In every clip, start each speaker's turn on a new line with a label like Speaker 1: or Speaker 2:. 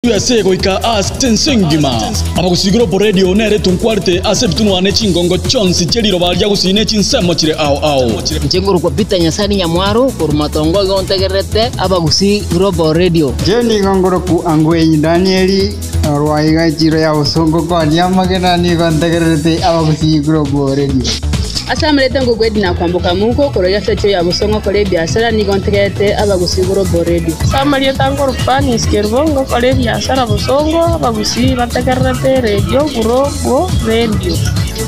Speaker 1: USA goika ase ense engima. Abagusii Global Radio nere etunkwarete ase ebitunwa ne chingongo chionsi chie riroba ria Gusii ne chinsemo chire ao ao.
Speaker 2: Inche nkorokwa Peter Nyasani Nyamwaro korwa Matongo igo ntegererete Abagusii Global Radio.
Speaker 3: Inche nigo ngoroku Angwenyi Danieli, orwa iga echiro ya bosongo koania amagena nigo ntegererete Abagusii Global Radio.
Speaker 4: Ase amareta ngokwa Edna kwamboka Muko korwa ase echiro ya bosongo okora ebiasara nigo ntegerete Abagusii Global Radio.
Speaker 5: Ase amarieta nkorokwa Bernice Kerubo ngokora ebiasara bosongo Abagusii bategererete eredio Global Radio.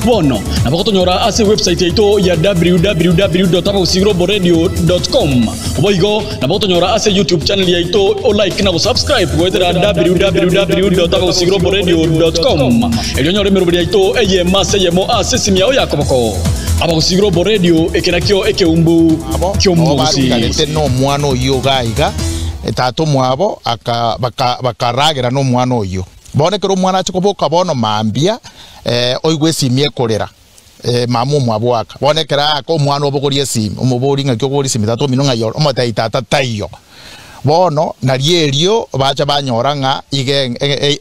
Speaker 1: Bono nabo gotonyora ase ewebsite yaito ya www.abagusiiglobalradio.com. Boigo nabo gotonyora ase YouTube channel yaito o like na gosubscribe goetera www.abagusiiglobalradio.com erio onyore emeroberi yaito eyemo ase eyemo ase esimi yao ya koboko. Abagusii Global Radio eke nakio ekeumbu
Speaker 6: Abo nabo
Speaker 1: ki'omogusii.
Speaker 6: barugarete nomwana oyio iga iga, tata omwabo aka baka bakaragera nomwana oyio. Bono ekero omwana ache koboka bono mambia, oigwe esimi ekorera. Mama omwabo oaka. Bono ekero aaka omwana obogoria esimi, omoborie ng'aki okoboria esimi tata omino ng'ai ore, omotebi tata taiyo. Bono nario erio bacha banyora ng'a iga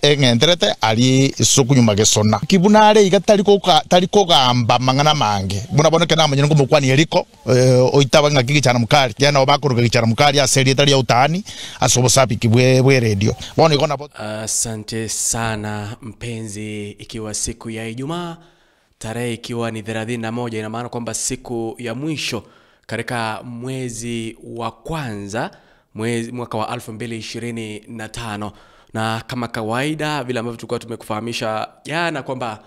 Speaker 6: eng'enterete aria sukunyuma gesona. Ki buna are iga tari goka tari kogamba amang'ana amange. Buna bono ekero namanyire nkomokwania eriko, oitaba ng'aki gichana mukari, ekiagera nabo bakoroka gichana mukari ase erieta ria utaani ase obosabiki bwe bw'eredio. Bono igo nabo.
Speaker 7: Asante sana mpenzi, ikiwa siku ya Ijumaa tarehe ikiwa ni 31, ina maana kwamba siku ya mwisho katika mwezi wa kwanza mwezi, mwaka wa 2025 na kama kawaida vile ambavyo tulikuwa tumekufahamisha jana kwamba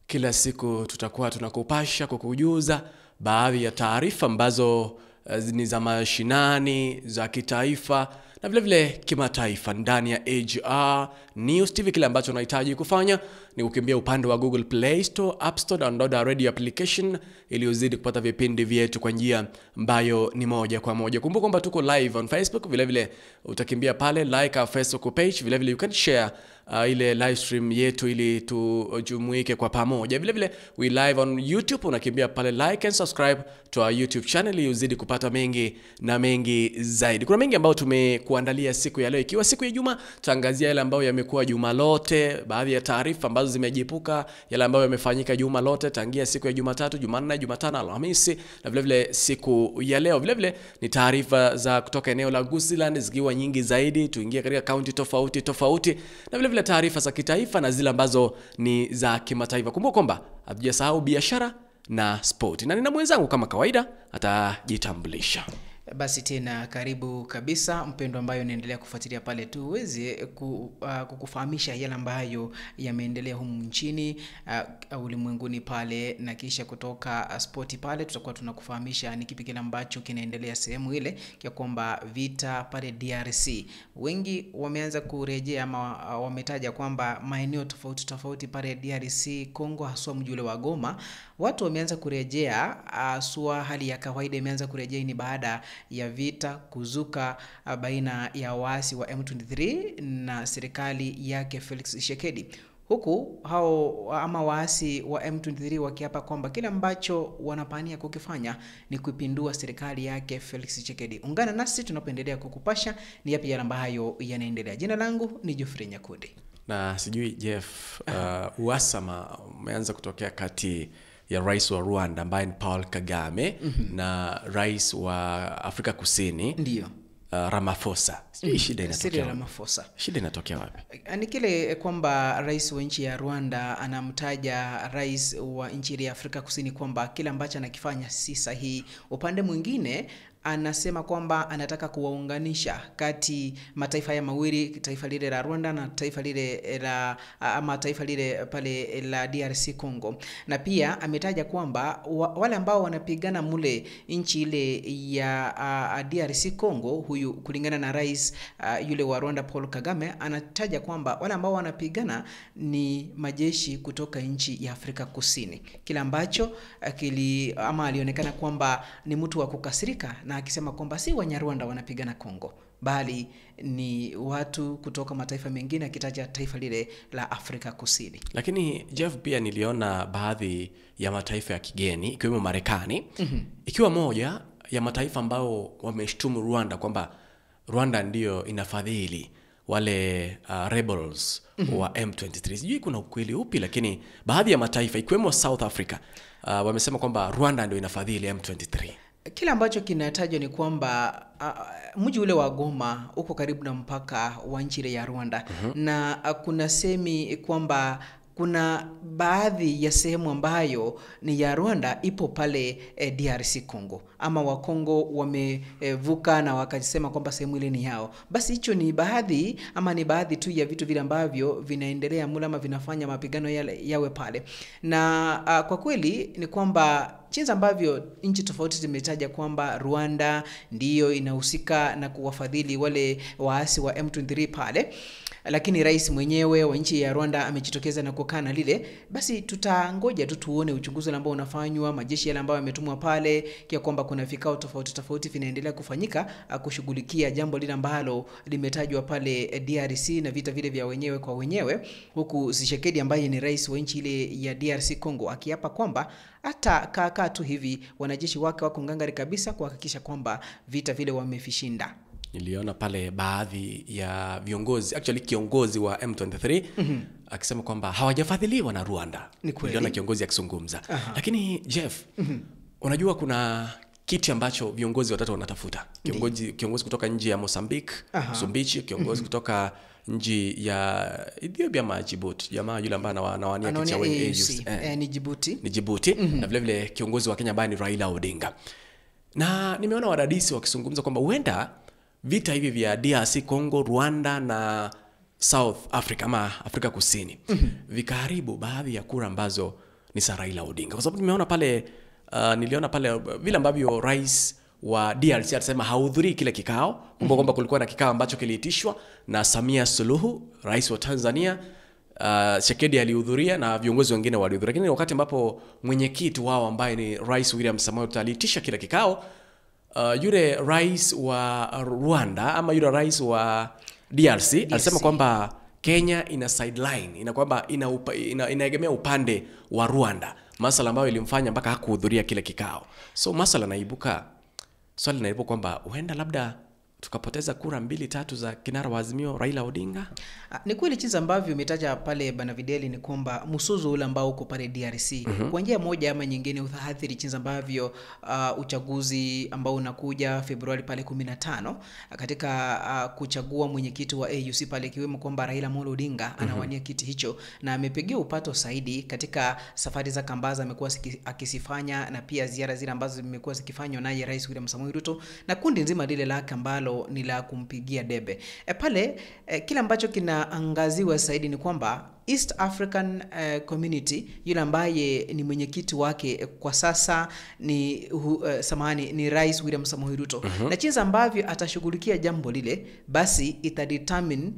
Speaker 7: kila siku tutakuwa tunakupasha kukujuza baadhi ya taarifa ambazo eh, ni za mashinani za kitaifa na vile vile kimataifa ndani ya AGR News TV. Kile ambacho unahitaji kufanya ni kukimbia upande wa Google Play Store, App Store, download our radio application ili uzidi kupata vipindi vyetu kwa njia ambayo ni moja kwa moja. Kumbuka kwamba tuko live on Facebook, vile vile utakimbia pale like our Facebook page, vile vile you can share ile live stream yetu ili tujumuike kwa pamoja. Vile vile we live on YouTube, unakimbia pale like and subscribe to our YouTube channel ili uzidi kupata mengi na mengi zaidi. Kuna mengi ambayo tumekuandalia siku ya leo, ikiwa siku ya Ijumaa, tutaangazia yale ambayo yamekuwa juma lote, baadhi ya taarifa ambazo zimejipuka, yale ambayo yamefanyika juma lote tangia siku ya Jumatatu, Jumanne, Jumatano, Alhamisi na vile vile siku ya leo. Vile vile ni taarifa za kutoka eneo la Gusiland zikiwa nyingi zaidi, tuingie katika kaunti tofauti tofauti na vile vile taarifa za kitaifa na zile ambazo ni za kimataifa. Kumbuka kwamba hatujasahau biashara na spoti, na nina mwenzangu kama kawaida atajitambulisha.
Speaker 8: Basi tena karibu kabisa mpendo ambayo unaendelea kufuatilia pale tu uweze ku, kukufahamisha yale ambayo yameendelea humu nchini ulimwenguni pale, na kisha kutoka spoti pale tutakuwa tunakufahamisha ni kipi kile ambacho kinaendelea sehemu ile, ya kwamba vita pale DRC wengi wameanza kurejea ama wametaja kwamba maeneo tofauti tofauti pale DRC Congo, haswa mji ule wa Goma, watu wameanza kurejea haswa, hali ya kawaida imeanza kurejea. Hii ni baada ya vita kuzuka baina ya waasi wa M23 na serikali yake Felix Tshisekedi, huku hao ama waasi wa M23 wakiapa kwamba kile ambacho wanapania kukifanya ni kuipindua serikali yake Felix Tshisekedi. Ungana nasi tunapoendelea kukupasha ni yapi yale ambayo yanaendelea. Jina langu ni Geoffrey Nyakundi.
Speaker 7: Na sijui Jeff, uhasama umeanza kutokea kati ya rais wa Rwanda ambaye ni Paul Kagame na rais wa Afrika Kusini
Speaker 8: Ndiyo.
Speaker 7: Ramaphosa. Sijui shida
Speaker 8: Cyril
Speaker 7: inatokea wapi?
Speaker 8: Ramaphosa.
Speaker 7: Shida inatokea wapi?
Speaker 8: Ni kile kwamba rais wa nchi ya Rwanda anamtaja rais wa nchi ile ya Afrika Kusini kwamba kile ambacho anakifanya si sahihi. Upande mwingine anasema kwamba anataka kuwaunganisha kati mataifa haya mawili, taifa lile la Rwanda na taifa lile la ama taifa lile pale la DRC Congo, na pia ametaja kwamba wale ambao wanapigana mule nchi ile ya DRC Congo, huyu kulingana na rais yule wa Rwanda Paul Kagame anataja kwamba wale ambao wanapigana ni majeshi kutoka nchi ya Afrika Kusini, kile ambacho kili ama alionekana kwamba ni mtu wa kukasirika na akisema kwamba si Wanyarwanda wanapigana Kongo bali ni watu kutoka mataifa mengine, akitaja taifa lile la Afrika Kusini.
Speaker 7: Lakini Jeff, pia niliona baadhi ya mataifa ya kigeni ikiwemo Marekani ikiwa moja ya mataifa ambayo wameshtumu Rwanda kwamba Rwanda ndiyo inafadhili wale rebels wa M23. Sijui kuna ukweli upi, lakini baadhi ya mataifa ikiwemo South Africa wamesema kwamba Rwanda ndio inafadhili M23.
Speaker 8: Kile ambacho kinatajwa ni kwamba mji ule wa Goma uko karibu na mpaka wa nchi ile ya Rwanda. Na kuna semi kwamba kuna baadhi ya sehemu ambayo ni ya Rwanda ipo pale DRC Congo, ama Wakongo wamevuka na wakasema kwamba sehemu ile ni yao. Basi hicho ni baadhi ama ni baadhi tu ya vitu vile ambavyo vinaendelea mule ama vinafanya mapigano yale yawe pale. Na kwa kweli ni kwamba jinsi ambavyo nchi tofauti zimetaja kwamba Rwanda ndiyo inahusika na kuwafadhili wale waasi wa M23 pale, lakini rais mwenyewe wa nchi ya Rwanda amejitokeza na kukana lile. Basi tutangoja tu tuone uchunguzi ambao unafanywa, majeshi yale ambayo yametumwa pale, kia kwamba kuna vikao tofauti tofauti vinaendelea kufanyika kushughulikia jambo lile ambalo limetajwa pale DRC na vita vile vya wenyewe kwa wenyewe, huku Tshisekedi ambaye ni rais wa nchi ile ya DRC Congo akiapa kwamba hata kaakaa tu hivi wanajeshi wake wako ngangari kabisa kuhakikisha kwamba vita vile wamevishinda.
Speaker 7: Niliona pale baadhi ya viongozi, actually kiongozi wa M23 akisema kwamba hawajafadhiliwa na Rwanda.
Speaker 8: Ni kweli.
Speaker 7: Niliona kiongozi akizungumza. Lakini Jeff, unajua kuna kiti ambacho viongozi watatu wanatafuta. Kiongozi kutoka nchi ya Mozambique, Msumbiji, kiongozi kutoka nchi ya Ethiopia ama Djibouti, jamaa yule ambaye anawania kiti cha
Speaker 8: Anawania
Speaker 7: AUC.
Speaker 8: AUC, ni Djibouti.
Speaker 7: Ni Djibouti. Na vile vile kiongozi wa Kenya ambaye ni Raila Odinga. Na nimeona wadadisi wakizungumza kwamba huenda vita hivi vya DRC Congo, Rwanda na South Africa ama Afrika Kusini vikaharibu baadhi ya kura ambazo ni za Raila Odinga. Kwa sababu nimeona pale niliona pale vile ambavyo rais wa DRC alisema hahudhurii kile kikao. Kumbuka kwamba kulikuwa na kikao ambacho kiliitishwa na Samia Suluhu, rais wa Tanzania. Tshisekedi alihudhuria na viongozi wengine walihudhuria. Lakini wakati ambapo mwenyekiti wao ambaye ni Rais William Samoei Ruto aliitisha kile kikao, yule rais wa Rwanda ama yule rais wa DRC alisema kwamba Kenya ina sideline, ina kwamba inaegemea upande wa Rwanda, masala ambayo ilimfanya mpaka hakuhudhuria kile kikao. So masala naibuka, swali linaibuka kwamba huenda labda tukapoteza kura 2-3 za kinara wa Azimio Raila Odinga.
Speaker 8: Ni kweli jinsi ambavyo umetaja pale Bwana Videli ni kwamba msuzu ule ambao uko pale DRC kwa njia moja ama nyingine utaathiri jinsi ambavyo uchaguzi ambao unakuja Februari pale 15 katika kuchagua mwenyekiti wa AUC pale, ikiwemo kwamba Raila Amolo Odinga anawania kiti hicho na amepigia upato zaidi katika safari za kambaza amekuwa akisifanya na pia ziara zile ambazo zimekuwa zikifanywa naye Rais William Samoei Ruto na kundi nzima lile lake ambalo ni la kumpigia debe. Pale kile ambacho kinaangaziwa zaidi ni kwamba East African Community, yule ambaye ni mwenyekiti wake kwa sasa ni ni Rais William Samoei Ruto. Na jinsi ambavyo atashughulikia jambo lile basi itadetermine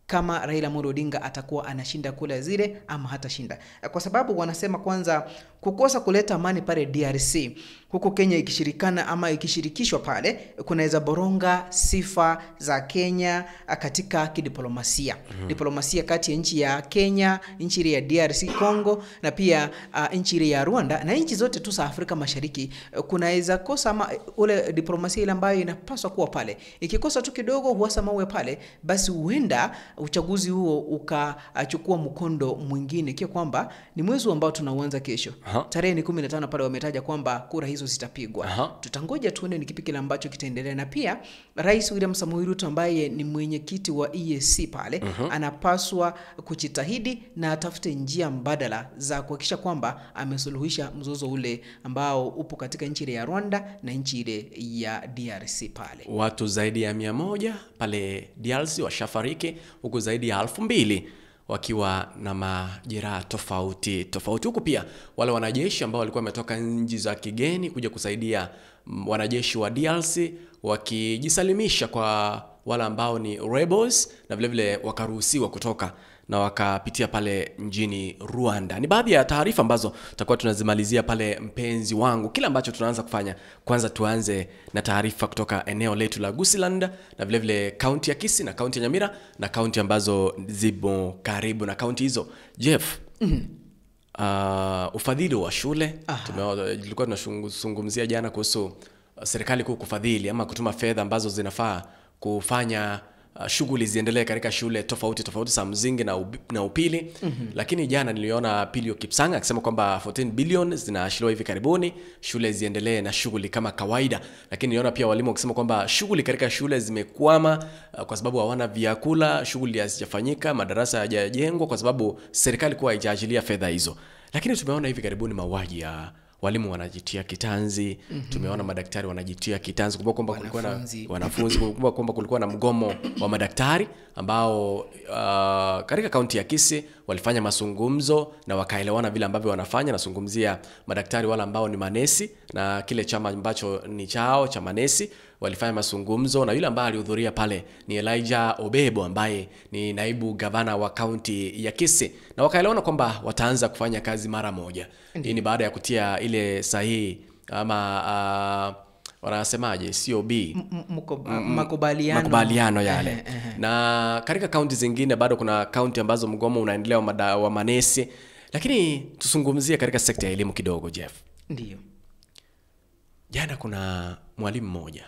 Speaker 8: kama Raila Amolo Odinga atakuwa anashinda kula zile ama hatashinda. Kwa sababu wanasema kwanza kukosa kuleta amani pale DRC, huku Kenya ikishirikana ama ikishirikishwa pale, kunaweza boronga sifa za Kenya katika kidiplomasia. Diplomasia kati ya nchi ya Kenya, nchi ile ya DRC Congo na pia nchi ile ya Rwanda na nchi zote tu za Afrika Mashariki, kunaweza kosa ama ule diplomasia ile ambayo inapaswa kuwa pale. Ikikosa tu kidogo uhasama uwe pale, basi huenda uchaguzi huo ukachukua mkondo mwingine, kia kwamba ni mwezi ambao tunauanza kesho. Tarehe ni 15 pale wametaja kwamba kura hizo zitapigwa. Tutangoja tuone ni kipi kile ambacho kitaendelea. Na pia Rais William Samoei Ruto ambaye ni mwenyekiti wa EAC pale anapaswa kujitahidi na atafute njia mbadala za kuhakikisha kwamba amesuluhisha mzozo ule ambao upo katika nchi ile ya Rwanda na nchi ile ya DRC pale.
Speaker 7: Watu zaidi ya 100 pale DRC washafariki, huku zaidi ya 2000 wakiwa na majeraha tofauti tofauti, huku pia wale wanajeshi ambao walikuwa wametoka nchi za kigeni kuja kusaidia wanajeshi wa DRC wakijisalimisha kwa wale ambao ni rebels, na vile vile wakaruhusiwa kutoka na wakapitia pale nchini Rwanda. Ni baadhi ya taarifa ambazo tutakuwa tunazimalizia pale, mpenzi wangu. Kila ambacho tunaanza kufanya, kwanza tuanze na taarifa kutoka eneo letu la Gusiland na vile vile kaunti ya Kisii na kaunti ya Nyamira na kaunti ambazo zipo karibu na kaunti hizo. Jeff, ufadhili wa shule tulikuwa tunazungumzia jana kuhusu serikali kuu kufadhili ama kutuma fedha ambazo zinafaa kufanya shughuli ziendelee katika shule tofauti tofauti za msingi na, na upili. Lakini jana niliona Pilio Kipsang akisema kwamba 14 billion zinaashiliwa hivi karibuni, shule ziendelee na shughuli kama kawaida. Lakini niliona pia walimu wakisema kwamba shughuli katika shule zimekwama kwa sababu hawana vyakula, shughuli hazijafanyika, madarasa hayajajengwa kwa sababu serikali kuwa haijaachilia fedha hizo. Lakini tumeona hivi karibuni mauaji ya walimu wanajitia kitanzi. Tumeona madaktari wanajitia kitanzi. Kumbuka kwamba kulikuwa na
Speaker 8: Wanafunzi.
Speaker 7: wanafunzi, kumbuka kwamba kulikuwa na mgomo wa madaktari ambao katika kaunti ya Kisii walifanya mazungumzo na wakaelewana vile ambavyo wanafanya. Nazungumzia madaktari wale ambao ni manesi na kile chama ambacho ni chao cha manesi, walifanya mazungumzo na yule ambaye alihudhuria pale ni Elijah Obebo ambaye ni naibu gavana wa kaunti ya Kisii, na wakaelewana kwamba wataanza kufanya kazi mara moja. Hii ni baada ya kutia ile sahihi ama wanasemaje, COB,
Speaker 8: Makubaliano.
Speaker 7: Makubaliano yale.
Speaker 8: Ehe, ehe.
Speaker 7: Na katika kaunti zingine bado kuna kaunti ambazo mgomo unaendelea wa manesi, lakini tuzungumzie katika sekta ya elimu kidogo, Jeff.
Speaker 8: Ndiyo.
Speaker 7: Jana kuna mwalimu mmoja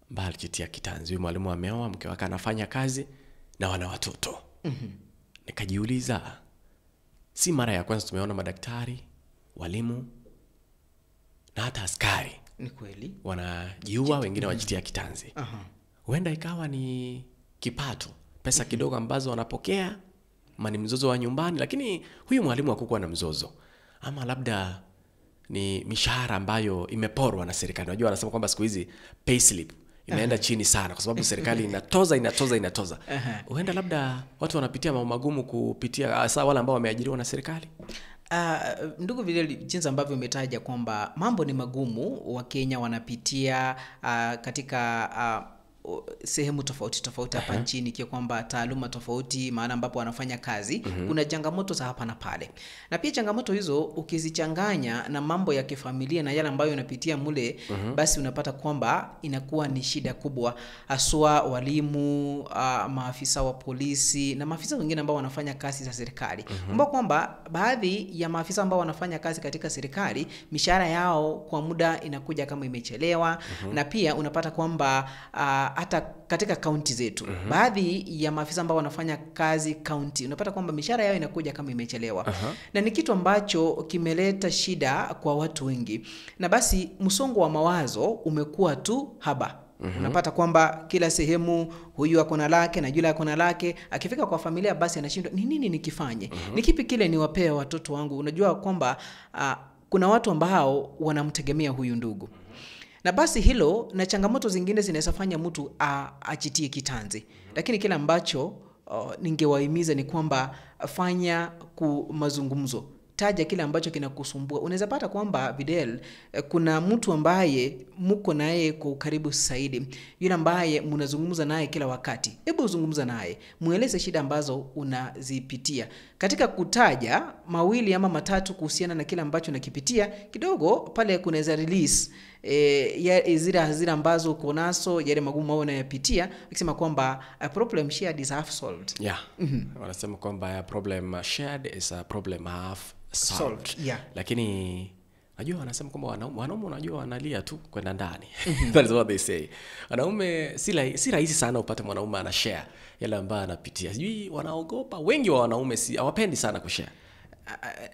Speaker 7: ambaye alijitia kitanzi. Huyu mwalimu ameoa, mke wake anafanya kazi na wana watoto. Nikajiuliza, si mara ya kwanza tumeona madaktari, walimu na hata askari
Speaker 8: Ni kweli.
Speaker 7: wanajiua, wengine wajitia kitanzi. Huenda ikawa ni kipato, pesa kidogo ambazo wanapokea, ama ni mzozo wa nyumbani. Lakini huyu mwalimu hakukuwa na mzozo, ama labda ni mishahara ambayo imeporwa na serikali. Unajua wanasema kwamba siku hizi payslip imeenda chini sana kwa sababu serikali inatoza inatoza inatoza. Huenda labda watu wanapitia mambo magumu kupitia, hasa wale ambao wameajiriwa na serikali.
Speaker 8: Ndugu vile jinsi ambavyo umetaja kwamba mambo ni magumu, Wakenya wanapitia katika sehemu tofauti tofauti hapa nchini, ikiwa kwamba taaluma tofauti, maana ambapo wanafanya kazi kuna changamoto za hapa na pale, na pia changamoto hizo ukizichanganya na mambo ya kifamilia na yale ambayo unapitia mule, basi unapata kwamba inakuwa ni shida kubwa, haswa walimu, maafisa wa polisi na maafisa wengine ambao wanafanya kazi za serikali. Kumbuka kwamba baadhi ya maafisa ambao wanafanya kazi katika serikali mishahara yao kwa muda inakuja kama imechelewa, na pia unapata kwamba hata katika kaunti zetu baadhi ya maafisa ambao wanafanya kazi kaunti unapata kwamba mishahara yao inakuja kama imechelewa. Na ni kitu ambacho kimeleta shida kwa watu wengi, na basi msongo wa mawazo umekuwa tu haba. Unapata kwamba kila sehemu huyu ako na lake na yule ako na lake. Akifika kwa familia basi anashindwa ni nini nikifanye, ni kipi kile niwapee watoto wangu. Unajua kwamba kuna watu ambao wanamtegemea huyu ndugu, na basi hilo na changamoto zingine zinaweza fanya mtu ajitie kitanzi. Lakini kile ambacho ningewahimiza ni kwamba fanya mazungumzo, taja kile ambacho kinakusumbua. Unaweza pata kwamba Videl, kuna mtu ambaye mko naye kwa ukaribu zaidi, yule ambaye mnazungumza naye kila wakati. Hebu zungumza naye, mueleze shida ambazo unazipitia. Katika kutaja mawili ama matatu kuhusiana na kile ambacho unakipitia, kidogo pale kunaweza release zile hasira ambazo uko nazo, yale magumu ambayo unayapitia, ukisema kwamba a problem shared is half solved.
Speaker 7: Yeah. Wanasema kwamba a problem shared is a problem half solved.
Speaker 8: Solved, yeah.
Speaker 7: Lakini najua wanasema kwamba wanaume unajua wanalia tu kwenda ndani. That is what they say. Wanaume si rahisi sana upate mwanaume ana share yale ambayo anapitia. Sijui wanaogopa, wengi wa wanaume si hawapendi sana kushare.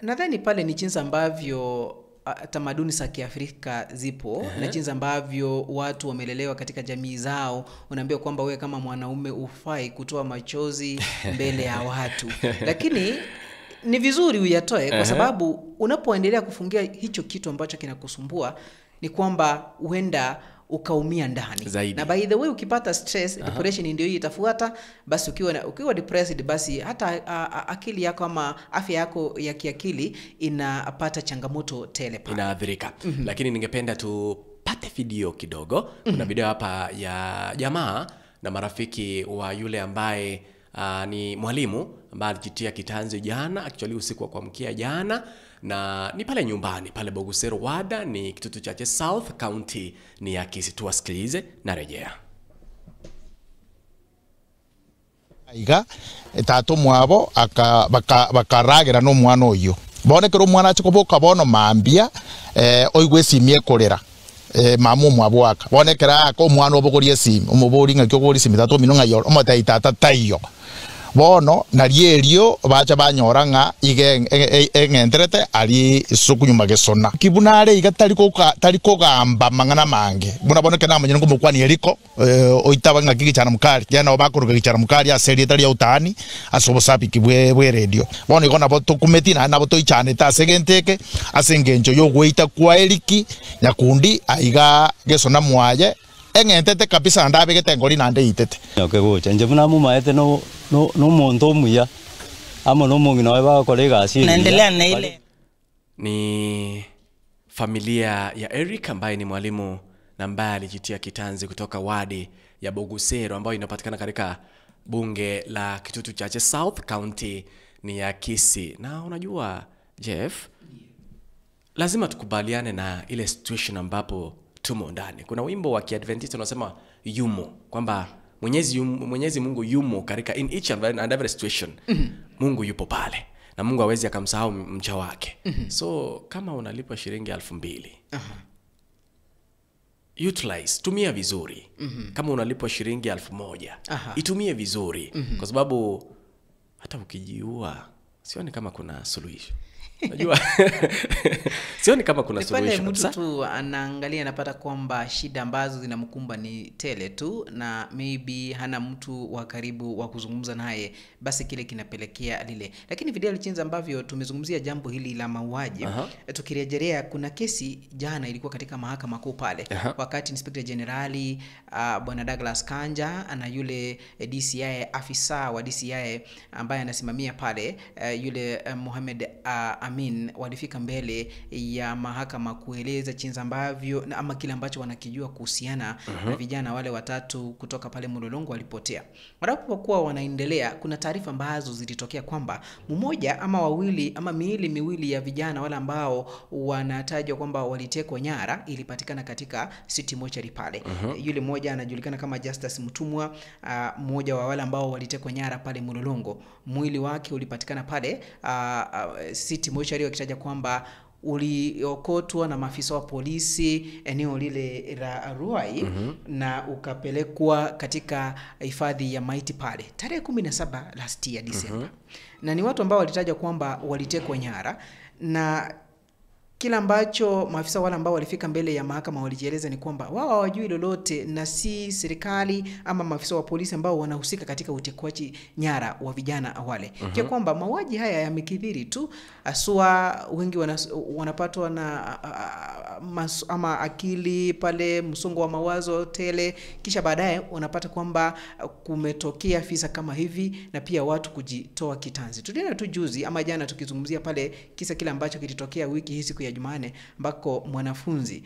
Speaker 8: Nadhani pale ni jinsi ambavyo tamaduni za Kiafrika zipo na jinsi ambavyo watu wamelelewa katika jamii zao. Unaambiwa kwamba wewe kama mwanaume hufai kutoa machozi mbele ya watu, lakini ni vizuri uyatoe kwa sababu unapoendelea kufungia hicho kitu ambacho kinakusumbua ni kwamba huenda ukaumia ndani
Speaker 7: zaidi.
Speaker 8: Na by the way ukipata stress, depression ndio hii itafuata. Basi ukiwa depressed basi hata akili yako ama afya yako ya kiakili inapata changamoto tele pale.
Speaker 7: Inaathirika. Lakini ningependa tupate video kidogo. Kuna video hapa ya jamaa na marafiki wa yule ambaye ni mwalimu ambaye alijitia kitanzi jana, actually usiku wa kuamkia jana, na ni pale nyumbani pale Bogusero Wada, ni Kitutu Chache South, county ni ya Kisii. Tuwasikilize na rejea.
Speaker 6: Iga tatu mwabo aka bakaragera no mwana oyo. Bonekero mwana ache koboka bono mambia oigwe simie korera. Mama omwabo aka. Bono ekero aaka omwana obogoria esimi, omoborie ng'aki obogoria esimi tata omino ng'ai ore, omotebie tata taiyo. Bono nario erio bacha banyora ng'a iga eng'enterete aria sukunyuma gesona. Ki buna are iga tari goka tari kogamba amang'ana amange. Buna bono ekero namanyire ngomokwania eriko, oitaba ng'aki gichana mukari, ekiagera nabo bakoroka gichana mukari ase erieta ria utaani ase obosabiki bwe bw'eredio. Bono igo nabo tokumeti naende nabo toichanete ase egento eke, ase engencho y'ogoita kwa Eriki nyakundi aiga gesona mwaye, eng'entete kabisa naende abegete engori naende eitete.
Speaker 9: Nyoke gocha, inche buna momaete no no nomonto omuya, amo na omong'ina oye bagokora egasi engiya,
Speaker 10: Naendelea na
Speaker 9: bare.
Speaker 10: ile
Speaker 7: Ni familia ya Eric ambaye ni mwalimu na ambaye alijitia kitanzi kutoka wadi ya Bogusero ambayo inapatikana katika bunge la Kitutu Chache South, kaunti ni ya Kisii. Na unajua Jeff, lazima tukubaliane na ile situation ambapo tumo ndani. Kuna wimbo wa Kiadventista unasema yumo, kwamba Mwenyezi, Mwenyezi Mungu yumo katika in each and every situation. Mungu yupo pale na Mungu hawezi akamsahau mcha wake. So kama unalipwa shilingi 2000 utilize, tumia vizuri. Kama unalipwa shilingi 1000 itumie vizuri, kwa sababu hata ukijiua sioni kama kuna suluhisho. Unajua sioni kama kuna
Speaker 8: Ni pale
Speaker 7: suluhisho
Speaker 8: mtu
Speaker 7: kabisa.
Speaker 8: tu anaangalia anapata kwamba shida ambazo zinamkumba ni tele tu, na maybe hana mtu wa karibu wa kuzungumza naye, basi kile kinapelekea lile. Lakini Fidel Chinza, ambavyo tumezungumzia jambo hili la mauaji, tukirejelea, kuna kesi jana ilikuwa katika mahakama kuu pale, wakati Inspector Generali bwana Douglas Kanja na yule DCI, afisa wa DCI ambaye anasimamia pale yule Mohamed Amin walifika mbele ya mahakama kueleza jinsi ambavyo ama kile ambacho wanakijua kuhusiana na vijana wale watatu kutoka pale Mlolongo walipotea. Wanapokuwa wanaendelea, kuna taarifa ambazo zilitokea kwamba mmoja ama wawili ama miili miwili ya vijana wale ambao wanatajwa kwamba walitekwa nyara ilipatikana katika City Mortuary pale. Yule mmoja anajulikana kama Justus Mtumwa, mmoja wa wale ambao walitekwa nyara pale Mlolongo. Mwili wake ulipatikana pale City Mortuary, wakitaja kwamba uliokotwa na maafisa wa polisi eneo lile la Ruai na ukapelekwa katika hifadhi ya maiti pale tarehe 17 last year December. Na ni watu ambao walitaja kwamba walitekwa nyara, na kila ambacho maafisa wale ambao walifika mbele ya mahakama walijieleza ni kwamba wao hawajui lolote na si serikali ama maafisa wa polisi ambao wanahusika katika utekwaji nyara wa vijana wale. Kwa kwamba mauaji haya yamekithiri tu, haswa wengi wanapatwa na ama akili pale, msongo wa mawazo tele, kisha baadaye unapata kwamba kumetokea visa kama hivi na pia watu kujitoa kitanzi. Tuliona tu juzi ama jana tukizungumzia pale kisa kile ambacho kilitokea wiki hii siku ya Jumanne ambako mwanafunzi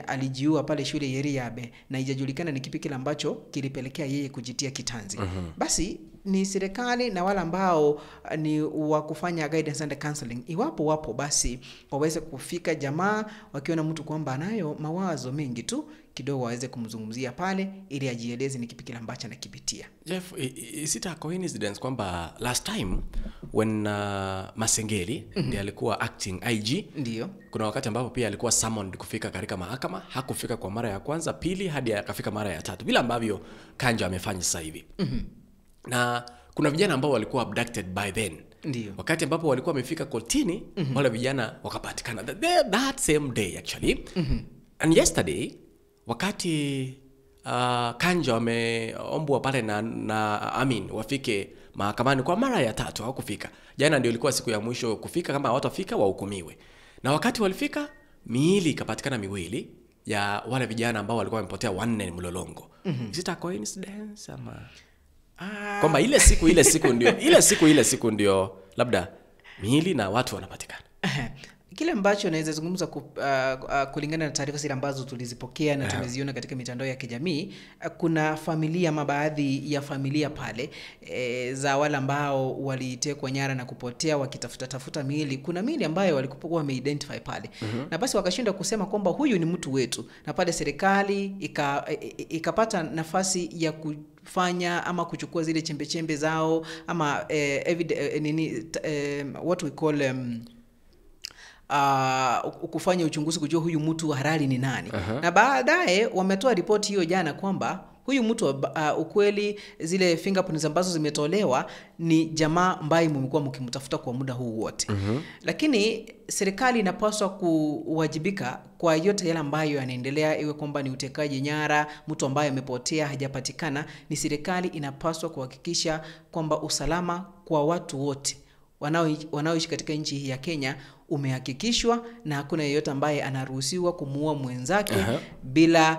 Speaker 8: alijiua pale shule ya Eriabe na haijajulikana ni kipi kile ambacho kilipelekea yeye kujitia kitanzi. Basi ni serikali na wale ambao ni wa kufanya guidance and counseling, iwapo wapo, basi waweze kufika jamaa wakiona mtu kwamba anayo mawazo mengi tu kidogo, waweze kumzungumzia pale ili ajieleze ni kipi kile ambacho anakipitia.
Speaker 7: Jeff, is it a coincidence kwamba last time when Masengeli ndiye alikuwa acting IG,
Speaker 8: Ndio.
Speaker 7: kuna wakati ambapo pia alikuwa summoned kufika katika mahakama, hakufika kwa mara ya kwanza, pili, hadi akafika mara ya tatu, vile ambavyo Kanja amefanya sasa hivi. Na kuna vijana ambao walikuwa abducted by then.
Speaker 8: Ndio.
Speaker 7: Wakati ambapo walikuwa wamefika kotini, wale vijana wakapatikana that same day actually. And yesterday wakati Kanja wameombwa pale na Amin wafike mahakamani kwa mara ya tatu, hawakufika. Jana ndio ilikuwa siku ya mwisho kufika, kama hawatafika wahukumiwe. Na wakati walifika, miili ikapatikana miwili ya wale vijana ambao walikuwa wamepotea wanne Mlolongo. Is it a coincidence ama kwamba ile siku ile siku ndio ile siku ile siku ndio labda miili na watu wanapatikana?
Speaker 8: Kile ambacho naweza zungumza kulingana na taarifa zile ambazo tulizipokea na tumeziona katika mitandao ya kijamii, kuna familia ama baadhi ya familia pale za wale ambao walitekwa nyara na kupotea wakitafuta tafuta miili. Kuna miili ambayo walikuwa wameidentify pale na basi wakashindwa kusema kwamba huyu ni mtu wetu, na pale serikali ikapata nafasi ya kufanya ama kuchukua zile chembe-chembe zao ama what we call Kufanya uchunguzi kujua huyu mtu halali ni nani. Na baadaye wametoa ripoti hiyo jana kwamba huyu mtu ukweli zile fingerprints ambazo zimetolewa ni jamaa ambaye mmekuwa mkimtafuta kwa muda huu wote. Lakini serikali inapaswa kuwajibika kwa yote yale ambayo yanaendelea, iwe kwamba ni utekaji nyara, mtu ambaye amepotea hajapatikana. Ni serikali inapaswa kuhakikisha kwamba usalama kwa watu wote wanaoishi katika nchi hii ya Kenya umehakikishwa na hakuna yeyote ambaye anaruhusiwa kumuua mwenzake bila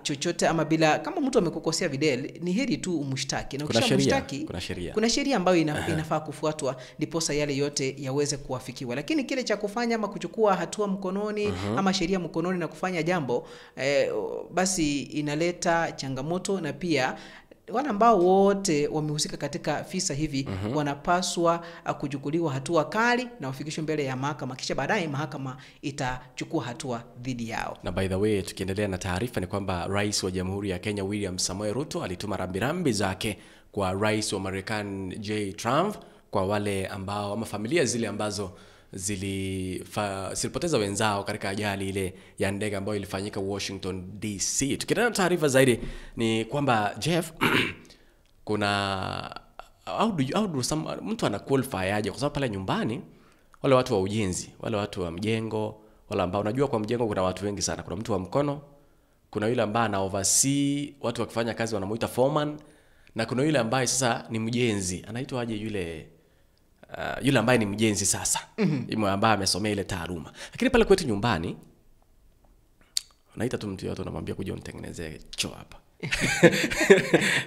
Speaker 8: chochote ama bila, kama mtu amekukosea Videl, ni heri tu umshtaki, na
Speaker 7: Kuna sheria,
Speaker 8: ukishamshtaki
Speaker 7: kuna sheria.
Speaker 8: kuna sheria ambayo inafaa kufuatwa ndiposa yale yote yaweze kuafikiwa. Lakini kile cha kufanya ama kuchukua hatua mkononi ama sheria mkononi na kufanya jambo basi inaleta changamoto, na pia wale ambao wote wamehusika katika visa hivi wanapaswa kuchukuliwa hatua kali na wafikishwe mbele ya mahakama, kisha baadaye mahakama itachukua hatua dhidi yao.
Speaker 7: Na by the way, tukiendelea na taarifa ni kwamba Rais wa Jamhuri ya Kenya William Samoei Ruto alituma rambirambi zake kwa Rais wa Marekani J Trump kwa wale ambao ama familia zile ambazo zilipoteza wenzao katika ajali ile ya ndege ambayo ilifanyika Washington DC. Tukiendelea na taarifa zaidi ni kwamba Jeff, kuna how do some, mtu ana qualify aje? Kwa sababu pale nyumbani wale watu wa ujenzi, wale watu wa mjengo, wale ambao unajua kwa mjengo kuna watu wengi sana. Kuna mtu wa mkono, kuna yule ambaye ana oversee watu wakifanya kazi wanamuita foreman, na kuna yule ambaye sasa ni mjenzi, anaitwa aje yule yule ambaye ni mjenzi sasa, mm-hmm, ambaye amesomea ile taaluma. Lakini pale kwetu nyumbani unaita tu mtu yote, unamwambia kuja unitengenezee choo hapa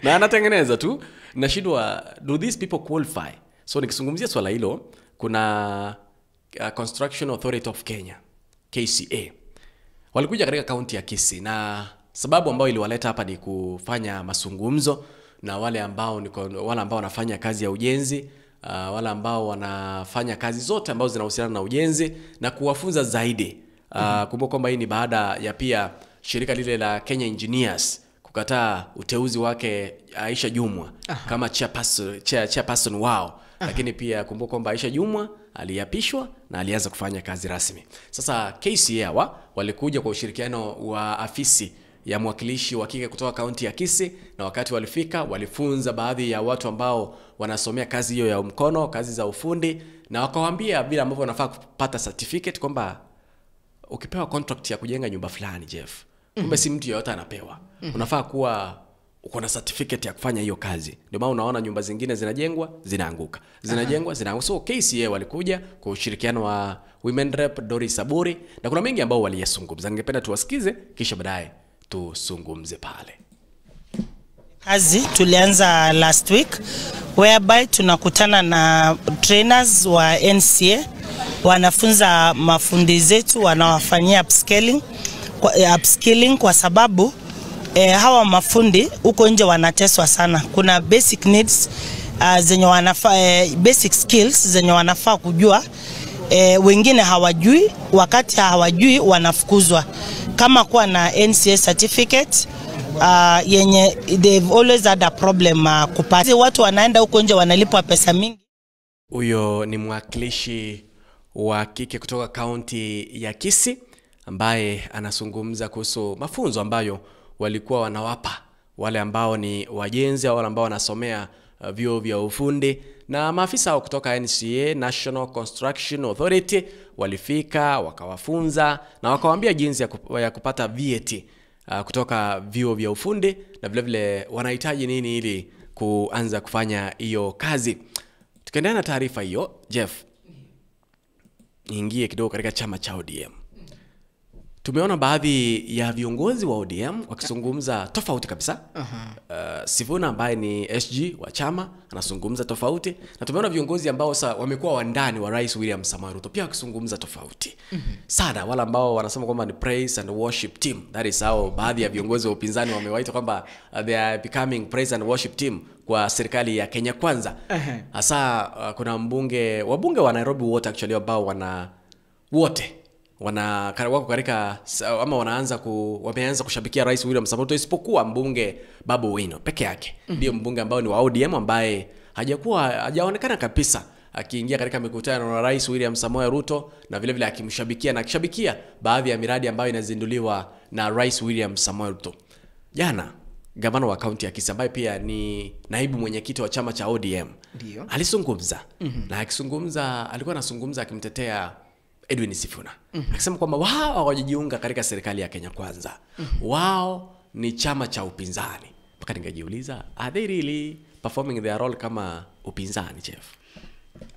Speaker 7: na anatengeneza tu. Nashindwa, do these people qualify? So nikizungumzia swala hilo, kuna Construction Authority of Kenya, KCA, walikuja katika kaunti ya Kisii, na sababu ambayo iliwaleta hapa ni kufanya mazungumzo na wale ambao wale ambao wanafanya kazi ya ujenzi, wale ambao wanafanya kazi zote ambazo zinahusiana na ujenzi na kuwafunza zaidi. Kumbuka kwamba hii ni baada ya pia shirika lile la Kenya Engineers kukataa uteuzi wake Aisha Jumwa kama chairperson wao. Lakini pia kumbuka kwamba Aisha Jumwa aliapishwa na alianza kufanya kazi rasmi. Sasa KCA hawa walikuja kwa ushirikiano wa afisi ya mwakilishi wa kike kutoka kaunti ya Kisii, na wakati walifika walifunza baadhi ya watu ambao wanasomea kazi hiyo ya mkono, kazi za ufundi, na wakawaambia vile ambavyo wanafaa kupata certificate kwamba ukipewa contract ya kujenga nyumba fulani, Jeff, kumbe si mtu yeyote anapewa. Unafaa kuwa uko na certificate ya kufanya hiyo kazi. Ndio maana unaona nyumba zingine zinajengwa zinaanguka, zinajengwa zinaanguka. So KCA walikuja kwa ushirikiano wa Women Rep Doris Saburi, na kuna mengi ambao waliyazungumza. Ningependa tuwasikize kisha baadaye tuzungumze pale.
Speaker 10: Kazi tulianza last week whereby tunakutana na trainers wa NCA, wanafunza mafundi zetu, wanawafanyia upskilling kwa sababu hawa mafundi huko nje wanateswa sana. Kuna basic needs zenye wanafaa, basic skills zenye wanafaa kujua, wengine hawajui. Wakati hawajui wanafukuzwa. Kama kuwa na NCA certificate yenye they've always had a problem kupata. Watu wanaenda huko nje wanalipwa pesa mingi.
Speaker 7: Huyo ni mwakilishi wa kike kutoka kaunti ya Kisii ambaye anazungumza kuhusu mafunzo ambayo walikuwa wanawapa wale ambao ni wajenzi au wale ambao wanasomea vyuo vya ufundi, na maafisa hao kutoka NCA, National Construction Authority, walifika wakawafunza na wakawaambia jinsi ya kupata vyeti kutoka vyuo vya ufundi, na vile vile wanahitaji nini ili kuanza kufanya hiyo kazi. Tukiendelea na taarifa hiyo, Jeff, niingie kidogo katika chama cha ODM. Tumeona baadhi ya viongozi wa ODM wakizungumza tofauti kabisa. Sifuna ambaye ni SG wa chama anazungumza tofauti, na tumeona viongozi ambao sasa wamekuwa wandani wa Rais William Samoei Ruto pia wakizungumza tofauti sana. Wale ambao wanasema kwamba ni praise and worship team, that is how baadhi ya viongozi wa upinzani wamewaita kwamba they are becoming praise and worship team kwa serikali ya Kenya Kwanza. Hasa kuna wabunge wa Nairobi wote actually ambao wana wote wana wako katika ama wanaanza wameanza kushabikia Rais William Samoei Ruto, isipokuwa mbunge Babu Owino peke yake. Ndio mbunge ambao ni wa ODM ambaye hajaonekana kabisa akiingia katika mikutano na Rais William Samoei Ruto na vile vile akimshabikia na akishabikia baadhi ya miradi ambayo inazinduliwa na Rais William Samoei Ruto. Jana gavana wa kaunti ya Kisii ambaye pia ni naibu mwenyekiti wa chama cha ODM
Speaker 8: Ndio.
Speaker 7: alizungumza na akizungumza alikuwa anazungumza akimtetea Edwin Sifuna akisema kwamba wao hawajajiunga katika serikali ya Kenya Kwanza, wao ni chama cha upinzani. Mpaka nikajiuliza, are they really performing their role kama upinzani, chef?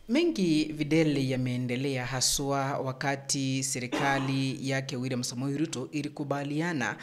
Speaker 8: Mengi Videle yameendelea haswa wakati serikali yake William Samoei Ruto ilikubaliana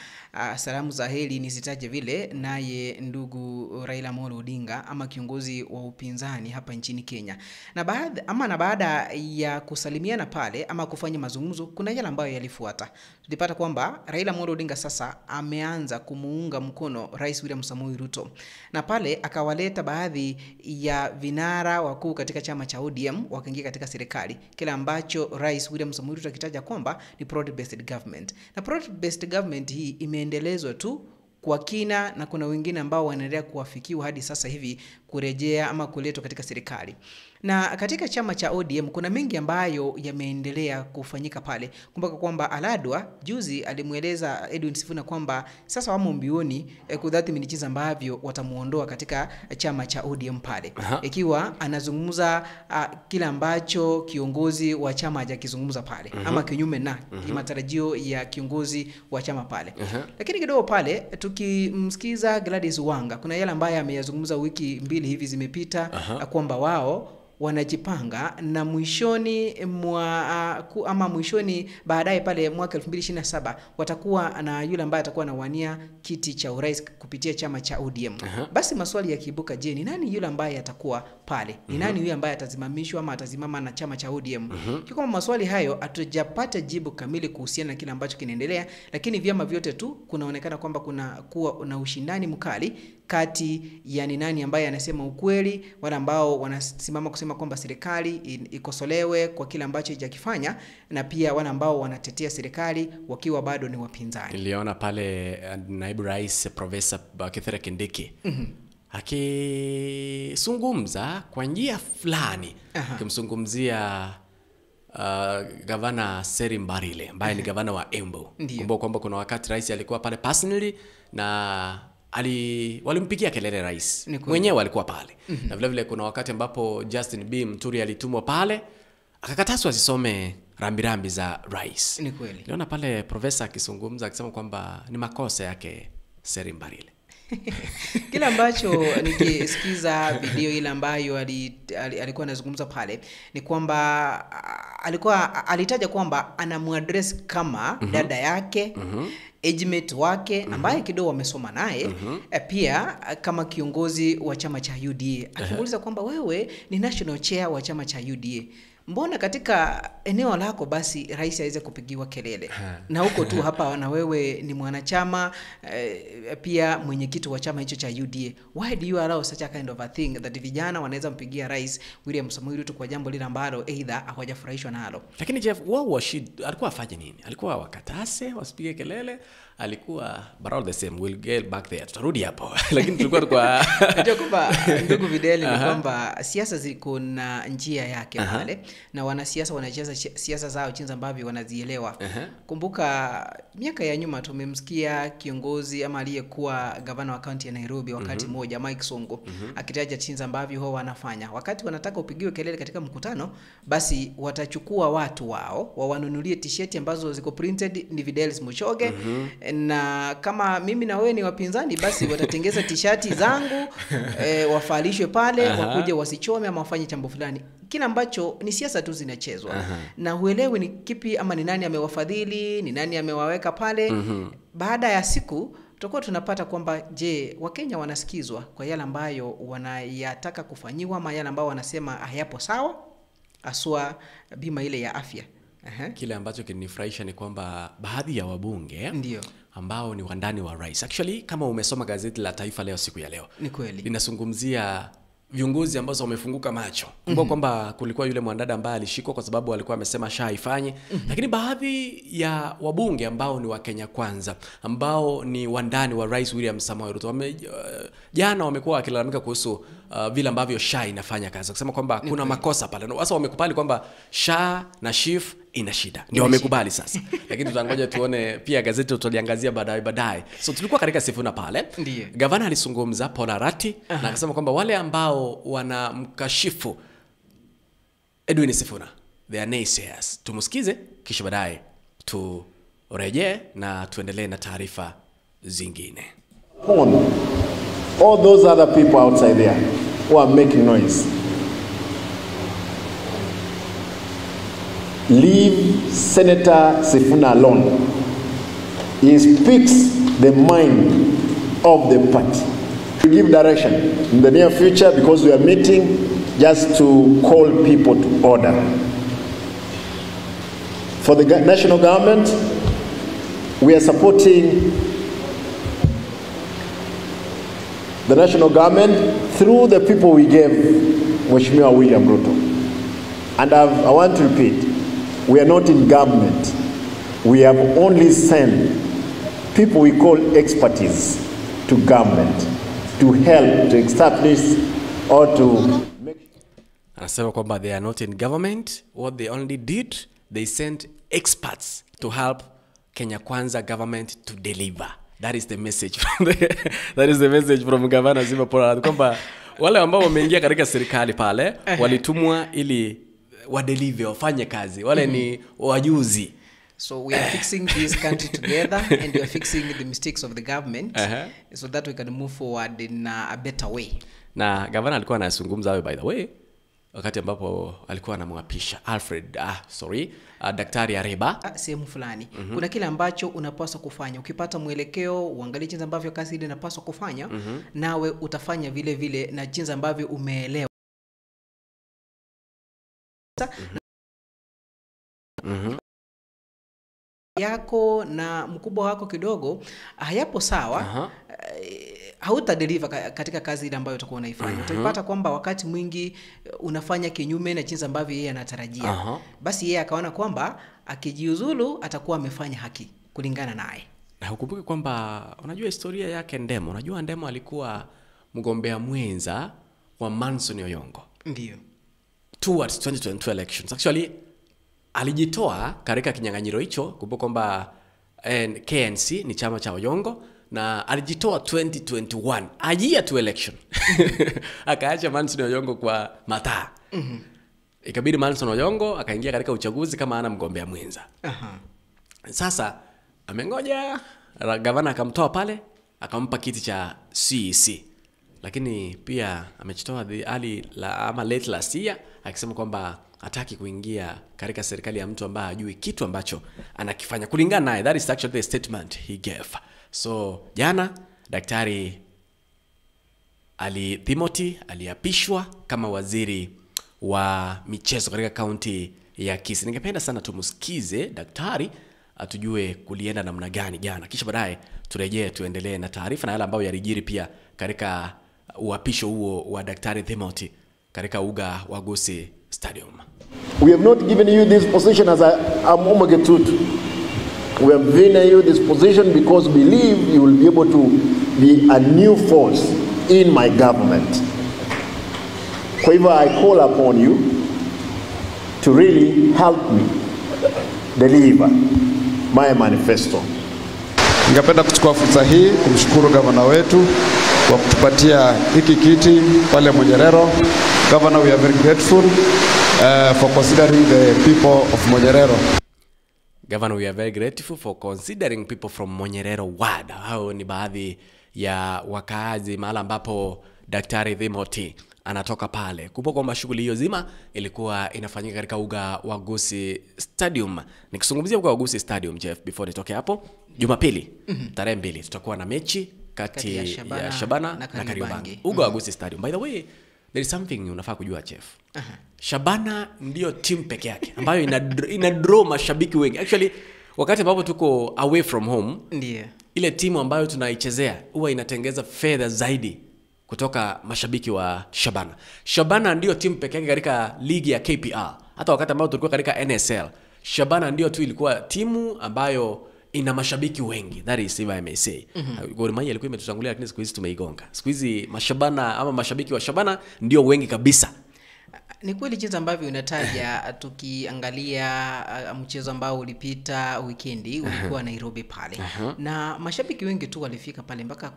Speaker 8: salamu za heri nisitaje vile, naye ndugu Raila Amolo Odinga ama kiongozi wa upinzani hapa nchini Kenya. Na baada, ama na baada ya kusalimiana pale ama kufanya mazungumzo, kuna yale ambayo yalifuata. Tulipata kwamba Raila Amolo Odinga sasa ameanza kumuunga mkono Rais William Samoei Ruto, na pale akawaleta baadhi ya vinara wakuu katika chama cha ODM wakaingia katika serikali, kile ambacho Rais William Samoei Ruto akitaja kwamba ni broad based government. Na broad based government hii imeendelezwa tu kwa kina na kuna wengine ambao wanaendelea kuwafikiwa hadi sasa hivi kurejea ama kuletwa katika serikali. Na katika chama cha ODM kuna mengi ambayo yameendelea kufanyika pale. Kumbuka kwamba Aladwa juzi alimweleza Edwin Sifuna kwamba sasa wamo mbioni kudhathmini jinsi ambavyo watamuondoa katika chama cha ODM pale. Ikiwa anazungumza kile ambacho kiongozi wa chama hajakizungumza pale ama kinyume na matarajio ya kiongozi wa chama pale. Lakini kidogo pale tukimsikiza Gladys Wanga, kuna yale ambayo ameyazungumza wiki mbili hivi zimepita kwamba wao wanajipanga na mwishoni mwa ama mwishoni baadaye pale mwaka 2027 watakuwa na yule ambaye atakuwa anawania kiti cha urais kupitia chama cha ODM. Basi maswali yakiibuka, je, ni nani yule ambaye atakuwa pale? Ni nani yule ambaye atazimamishwa ama atasimama na chama cha ODM? Kwa maswali hayo hatujapata jibu kamili kuhusiana na kile ambacho kinaendelea, lakini vyama vyote tu kunaonekana kwamba kuna kuwa na ushindani mkali kati ya ni nani ambaye anasema ukweli, wale ambao wanasimama kusema kwamba serikali ikosolewe kwa kile ambacho haijakifanya, na pia wale ambao wanatetea serikali wakiwa bado ni wapinzani.
Speaker 7: Niliona pale naibu rais Profesa Kithure Kindiki akizungumza kwa njia fulani, akimzungumzia gavana Seri Mbarile ambaye ni gavana wa Embu. Kumbuka kwamba kuna wakati rais alikuwa pale personally na walimpigia kelele rais mwenyewe alikuwa pale. Na vile vile kuna wakati ambapo Justin B Muturi alitumwa pale akakataswa asisome rambirambi za rais.
Speaker 8: Ni kweli.
Speaker 7: Niliona pale profesa akizungumza akisema kwamba ni makosa yake Seri Mbarile.
Speaker 8: Kile ambacho nikisikiza video ile ambayo alikuwa anazungumza pale ni kwamba alikuwa alitaja kwamba anamuaddress kama dada yake, age mate wake ambaye kidogo wamesoma naye, pia kama kiongozi wa chama cha UDA, akimuuliza kwamba wewe ni national chair wa chama cha UDA, mbona katika eneo lako basi rais aweze kupigiwa kelele na huko tu hapa na wewe ni mwanachama pia mwenyekiti wa chama hicho cha UDA, why do you allow such a kind of a thing that vijana wanaweza mpigia rais William Samoei Ruto kwa jambo lile ambalo either hawajafurahishwa nalo?
Speaker 7: Lakini Jeff, wao alikuwa afanye nini? Alikuwa wakatase wasipige kelele? Alikuwa but all the same we'll get back there, tutarudi hapo. Lakini tulikuwa kwa
Speaker 8: Unajua kwamba ndugu Videli ni kwamba siasa ziko na njia yake pale, na wanasiasa wanacheza siasa zao jinsi ambavyo wanazielewa. Kumbuka miaka ya nyuma tumemsikia kiongozi ama aliyekuwa gavana wa kaunti ya Nairobi wakati mmoja Mike Sonko akitaja jinsi ambavyo huwa wanafanya wakati wanataka upigiwe kelele katika mkutano, basi watachukua watu wao wawanunulie t-shirt ambazo ziko printed ni Videlis Muchoge, na kama mimi na wewe ni wapinzani basi watatengeza t-shirt zangu wafalishwe pale, wakuje wasichome ama wafanye jambo fulani. Kila ambacho ni siasa tu zinachezwa. Na huelewi ni kipi ama ni nani amewafadhili, ni nani amewaweka pale. Baada ya siku tutakuwa tunapata kwamba je, Wakenya wanasikizwa kwa yale ambayo wanayataka kufanyiwa ama yale ambayo wanasema hayapo sawa, haswa bima ile ya afya.
Speaker 7: Kile ambacho kinifurahisha ni kwamba baadhi ya wabunge
Speaker 8: Ndio.
Speaker 7: ambao ni wandani wa rais. Actually kama umesoma gazeti la Taifa Leo siku ya leo,
Speaker 8: Ni kweli.
Speaker 7: linazungumzia viongozi ambao wamefunguka macho. Kumbuka kwamba kulikuwa yule mwanadada ambaye alishikwa kwa sababu alikuwa amesema SHA haifanye. Lakini baadhi ya wabunge ambao ni wa Kenya Kwanza, ambao ni wandani wa Rais William Samoei Ruto, jana wamekuwa wakilalamika kuhusu vile ambavyo SHA inafanya kazi, wakisema kwamba kuna makosa pale. Na Sasa wamekubali kwamba SHA na SHIF ina shida, ndio wamekubali sasa, lakini tutangoja tuone pia gazeti tutaliangazia baadaye baadaye. So tulikuwa katika Sifuna pale,
Speaker 8: Ndiyo.
Speaker 7: gavana alizungumza Paul Arati na akasema kwamba wale ambao wanamkashifu Edwin Sifuna, they are naysayers. Tumsikize kisha baadaye turejee na tuendelee na taarifa zingine.
Speaker 11: upon all those other people outside there who are making noise. Leave Senator Sifuna alone. He speaks the mind of the party. We give direction in the near future because we are meeting just to call people to order. For the national government, we are supporting the national government through the people we gave Mheshimiwa William Ruto. And I want to repeat, we are not in government. We have only sent people we call expertise to government to help to establish or to
Speaker 7: Anasema kwamba they are not in government, what they only did they sent experts to help Kenya Kwanza government to deliver. That is the message from the, that is the message from Gavana Zima Paul Arati kwamba wale ambao wameingia katika serikali pale walitumwa ili wadeliver, wafanye kazi, wale ni wajuzi.
Speaker 8: So we are fixing this country together and we are fixing the mistakes of the government so that we can move forward in a better way.
Speaker 7: Na gavana alikuwa anazungumza hayo by the way wakati ambapo alikuwa anamwapisha Alfred Daktari Areba.
Speaker 8: Sehemu fulani kuna kile ambacho unapaswa kufanya. Ukipata mwelekeo, uangalie jinsi ambavyo kazi ile inapaswa kufanya, nawe utafanya vile vile na jinsi ambavyo umeelewa. Yako na mkubwa wako kidogo hayapo sawa, hautadeliver katika kazi ile ambayo utakuwa unaifanya. Utaipata kwamba wakati mwingi unafanya kinyume na jinsi ambavyo yeye anatarajia. Basi yeye akaona kwamba akijiuzulu atakuwa amefanya haki kulingana naye.
Speaker 7: Na ukumbuke kwamba unajua historia yake Ndemo. Unajua Ndemo alikuwa mgombea mwenza wa Manson Oyongo
Speaker 8: Ndio.
Speaker 7: towards 2022 elections. Actually alijitoa katika kinyang'anyiro hicho. Kumbuka kwamba KNC ni chama cha Oyongo na alijitoa 2021 a year to election. Akaacha Manson Oyongo kwa mataa. Ikabidi Manson Oyongo akaingia katika uchaguzi kama ana mgombea mwenza. Sasa amengoja gavana akamtoa pale akampa kiti cha CEC, lakini pia amejitoa the early la, ama late last year akisema kwamba hataki kuingia katika serikali ya mtu ambaye hajui kitu ambacho anakifanya. Kulingana naye, that is actually the statement he gave. So jana Daktari Ali Timothy aliapishwa kama waziri wa michezo katika kaunti ya Kisii. Ningependa sana tumsikize daktari atujue kulienda namna gani jana, kisha baadaye turejee tuendelee na taarifa na yale ambayo yalijiri pia katika uapisho huo wa Daktari Timothy katika uga wa Gusii Stadium.
Speaker 11: We have not given you this position as a Omogetutu. We have given you this position because we believe you will be able to be a new force in my government. Kwa hivyo I call upon you to really help me deliver my manifesto.
Speaker 12: Ningependa kuchukua fursa hii kumshukuru gavana wetu kwa kutupatia hiki kiti pale Monyerero. Governor, we are very grateful for considering the people of Monyerero.
Speaker 7: Governor, we are very grateful for considering people from Monyerero ward. Hao ni baadhi ya wakaazi mahala ambapo Daktari Timothy anatoka pale. Kumbuka kwamba shughuli hiyo zima ilikuwa inafanyika katika uga wa Gusii Stadium. Nikizungumzia uga wa Gusii Stadium, Jeff, before nitoke hapo, Jumapili tarehe 2 tutakuwa na mechi kati
Speaker 8: Kati ya
Speaker 7: ya
Speaker 8: Shabana
Speaker 7: Shabana
Speaker 8: na
Speaker 7: na
Speaker 8: Kariobangi.
Speaker 7: Kariobangi. Uga wa Gusii Stadium. By the way, there is something unafaa kujua Jeff. Shabana ndio timu peke yake ambayo ina draw mashabiki wengi. Actually, wakati ambapo tuko away from home,
Speaker 8: Ndiyo.
Speaker 7: ile timu ambayo tunaichezea huwa inatengeza fedha zaidi kutoka mashabiki wa Shabana. Shabana ndio timu peke yake katika ligi ya KPR. Hata wakati ambao tulikuwa katika NSL, Shabana ndio tu ilikuwa timu ambayo ina mashabiki wengi, that is if I may say. Gor Mahia ilikuwa imetutangulia, lakini siku hizi tumeigonga. Siku hizi mashabana ama mashabiki wa Shabana ndio wengi kabisa.
Speaker 8: Ni kweli jinsi ambavyo unataja, tukiangalia mchezo ambao ulipita wikendi ulikuwa Nairobi pale. Na mashabiki wengi tu walifika pale mpaka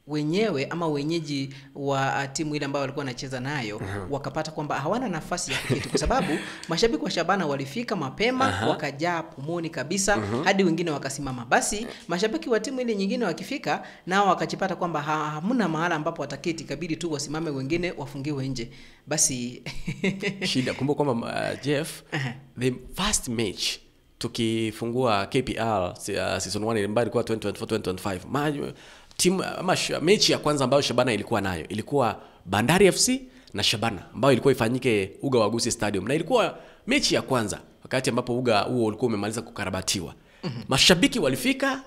Speaker 8: wenyewe ama wenyeji wa timu ile ambayo walikuwa wanacheza nayo wakapata kwamba hawana nafasi ya kuketi kwa sababu mashabiki wa Shabana walifika mapema wakajaa pomoni kabisa hadi wengine wakasimama. Basi mashabiki wa timu ile nyingine wakifika nao wakajipata kwamba hamna mahala ambapo wataketi, ikabidi tu wasimame, wengine wafungiwe nje. Basi
Speaker 7: Shida, kumbuka kwamba Jeff, the first match tukifungua KPL season 1 ambayo ilikuwa 2024 2025, timu ama mechi ya kwanza ambayo Shabana ilikuwa nayo ilikuwa Bandari FC na Shabana, ambayo ilikuwa ifanyike uga wa Gusii Stadium, na ilikuwa mechi ya kwanza wakati ambapo uga huo ulikuwa umemaliza kukarabatiwa. Mashabiki walifika,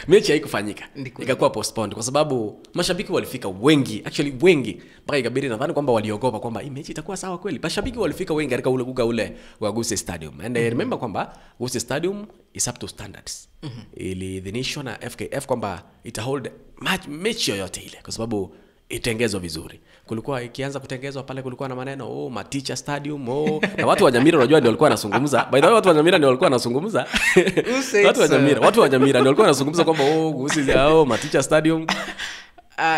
Speaker 7: mechi haikufanyika, ikakuwa postponed kwa sababu mashabiki walifika wengi, actually wengi, mpaka ikabidi, nadhani kwamba waliogopa kwamba hii mechi itakuwa sawa kweli. Mashabiki walifika wengi katika ule uga ule wa Gusii Stadium, and I remember kwamba Gusii Stadium is up to standards. Iliidhinishwa na FKF kwamba ita hold match, mechi yoyote ile, kwa sababu itengezwa vizuri. Kulikuwa ikianza kutengezwa pale, kulikuwa na maneno, "Oh, Maticha Stadium, oh." Na watu wa Nyamira, unajua, ndio walikuwa wanazungumza. By the way, watu wa Nyamira ndio walikuwa wanazungumza.
Speaker 8: Who said
Speaker 7: Watu wa
Speaker 8: so?
Speaker 7: Nyamira, watu wa Nyamira ndio walikuwa wanazungumza kwamba, "Oh, Gusii, oh, Maticha Stadium."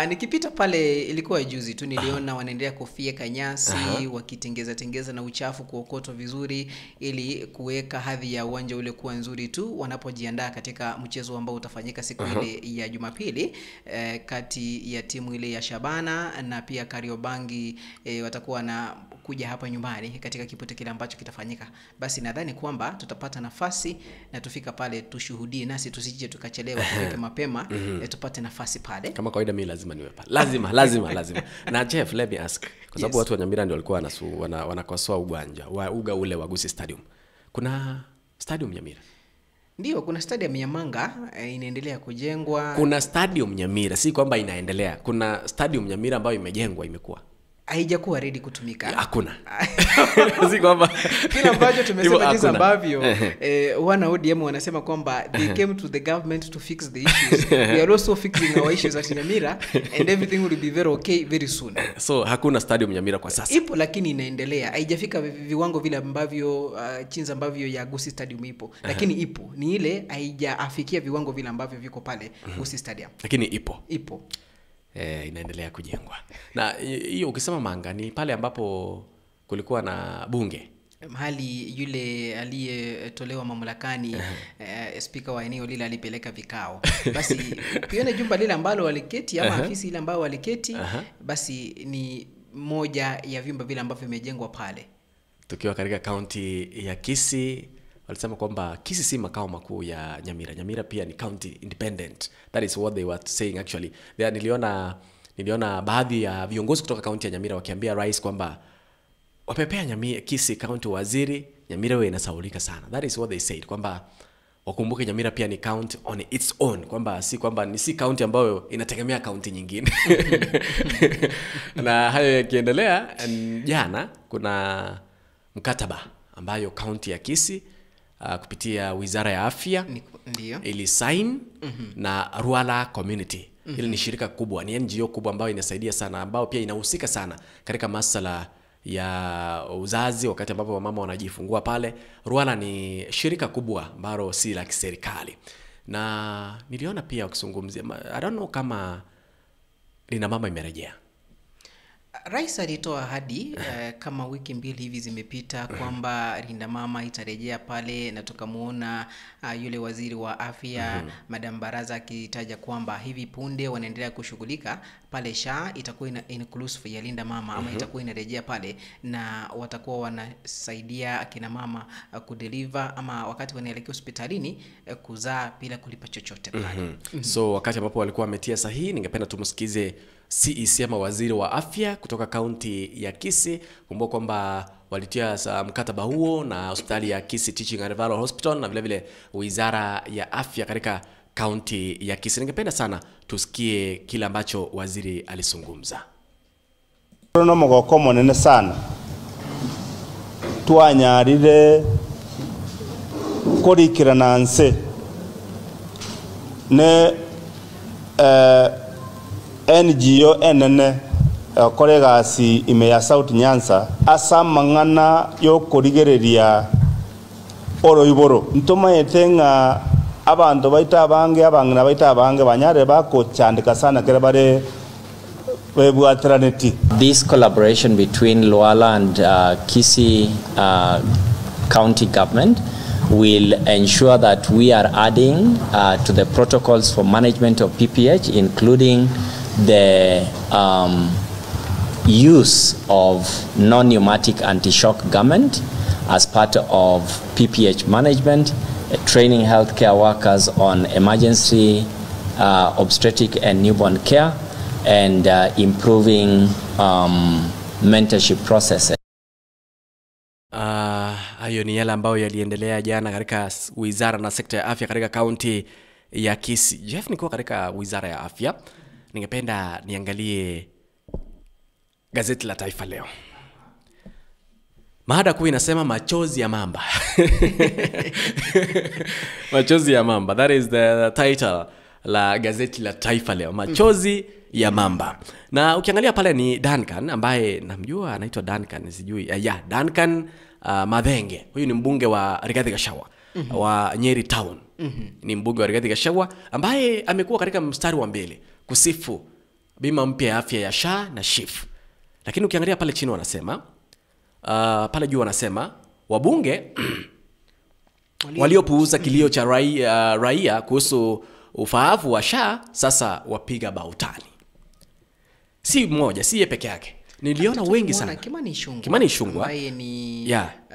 Speaker 8: Nikipita pale ilikuwa juzi tu, niliona wanaendelea kufyeka nyasi, wakitengeza tengeza na uchafu kuokotwa vizuri ili kuweka hadhi ya uwanja ule kuwa nzuri tu wanapojiandaa katika mchezo ambao utafanyika siku ile ya Jumapili, kati ya timu ile ya Shabana na pia Kariobangi, watakuwa na kuja hapa nyumbani katika kipute kile ambacho kitafanyika. Basi nadhani kwamba tutapata nafasi na tufika pale tushuhudie, nasi tusije tukachelewa, tufike mapema, tupate nafasi pale.
Speaker 7: Kama kawaida, mi lazima niwe pale, lazima, lazima, lazima. Na Jeff, let me ask, kwa sababu watu wa Nyamira ndio walikuwa wanakosoa uwanja wa uga ule wa Gusii Stadium. Kuna stadium Nyamira?
Speaker 8: Ndio, kuna stadium ya Manga, inaendelea kujengwa.
Speaker 7: Kuna stadium Nyamira, si kwamba inaendelea. Kuna stadium Nyamira ambayo imejengwa, imekuwa
Speaker 8: Haijakuwa ready kutumika.
Speaker 7: Hakuna, si kwamba
Speaker 8: Kile ambacho tumesema,
Speaker 7: Hivyo
Speaker 8: jinsi
Speaker 7: hakuna.
Speaker 8: ambavyo wana ODM wanasema kwamba they came to the government to fix the issues, we are also fixing our issues at Nyamira and everything will be very okay very soon.
Speaker 7: So hakuna stadium Nyamira kwa sasa?
Speaker 8: Ipo, lakini inaendelea, haijafika viwango vile ambavyo chinzi ambavyo ya Gusii Stadium ipo, lakini ipo, ni ile haijaafikia viwango vile ambavyo viko pale Gusii Stadium.
Speaker 7: Lakini ipo?
Speaker 8: Ipo.
Speaker 7: Inaendelea kujengwa. Na hiyo ukisema Manga ni pale ambapo kulikuwa na bunge?
Speaker 8: Mahali yule aliyetolewa mamlakani, spika wa eneo lile, alipeleka vikao. Basi ukiona jumba lile ambalo waliketi ama afisi ile ambayo waliketi, basi ni moja ya vyumba vile ambavyo vimejengwa pale.
Speaker 7: Tukiwa katika kaunti ya Kisii, walisema kwamba Kisii si makao makuu ya Nyamira. Nyamira pia ni county independent. That is what they were saying actually. There, niliona baadhi ya viongozi kutoka kaunti ya Nyamira wakiambia rais kwamba wamepea Kisii county waziri, Nyamira wewe inasaulika sana. That is what they said, kwamba wakumbuke Nyamira pia ni county on its own, kwamba si kwamba ni si county ambayo inategemea county nyingine. Na hayo yakiendelea, jana kuna mkataba ambayo kaunti ya Kisii, kupitia wizara ya afya, ili sign na Ruala Community. Hili ni shirika kubwa, ni NGO kubwa ambayo inasaidia sana, ambayo pia inahusika sana katika masala ya uzazi wakati ambapo wamama wanajifungua pale. Ruala ni shirika kubwa ambalo si la kiserikali, na niliona pia wakizungumzia, I don't know kama Linda Mama imerejea.
Speaker 8: Rais alitoa ahadi kama wiki 2 hivi zimepita kwamba Linda Mama itarejea pale, na tukamuona yule waziri wa afya, Madam Baraza, akitaja kwamba hivi punde wanaendelea kushughulika pale, SHA itakuwa ina inclusive ya Linda Mama ama itakuwa inarejea pale na watakuwa wanasaidia akina mama kudeliver ama wakati wanaelekea hospitalini, kuzaa bila kulipa chochote pale.
Speaker 7: So wakati ambapo walikuwa wametia sahihi, ningependa tumsikize CEC ama waziri wa afya kutoka kaunti ya Kisii. Kumbuka kwamba walitia mkataba huo na hospitali ya Kisii Teaching and Referral Hospital na vile vile wizara ya afya katika kaunti ya Kisii. Ningependa sana tusikie kile ambacho waziri alizungumza.
Speaker 13: No mogoko monene sana twanyarire kurikirana nse. Ne NGO enene egokora egasi ime ya South Nyanza ase amang'ana y'okorigereria oroiboro. Ntomaete ng'a abanto baito abange, abang'ina baito abange banyarire bagochandeka sana ekero bare bebwateranetie.
Speaker 14: This collaboration between Lwala and Kisii County Government will ensure that we are adding to the protocols for management of PPH, including the um, use of non-pneumatic anti-shock garment as part of PPH management, training healthcare workers on emergency obstetric and newborn care, and improving um, mentorship processes.
Speaker 7: Hayo ni yale ambayo yaliendelea jana katika wizara na sekta ya afya katika kaunti ya Kisii. Jeff, nikiwa katika wizara ya afya, ningependa niangalie gazeti la Taifa Leo. Mada kuu inasema machozi ya mamba. Machozi ya mamba. That is the title la gazeti la Taifa Leo. Machozi ya mamba. Na ukiangalia pale ni Duncan ambaye namjua anaitwa Duncan, sijui. Yeah, Duncan Mathenge. Huyu ni mbunge wa Rigathi Gachagua wa Nyeri Town. Ni mbunge wa Rigathi Gachagua ambaye amekuwa katika mstari wa mbele kusifu bima mpya ya afya ya SHA na SHIF. Lakini ukiangalia pale chini wanasema pale juu wanasema wabunge waliopuuza kilio cha raia kuhusu ufaafu wa SHA sasa wapiga bautani. Si mmoja, si yeye peke yake. Niliona wengi sana.
Speaker 8: Kimani Ichung'wah.
Speaker 7: Kimani Ichung'wah.
Speaker 8: Ambaye ni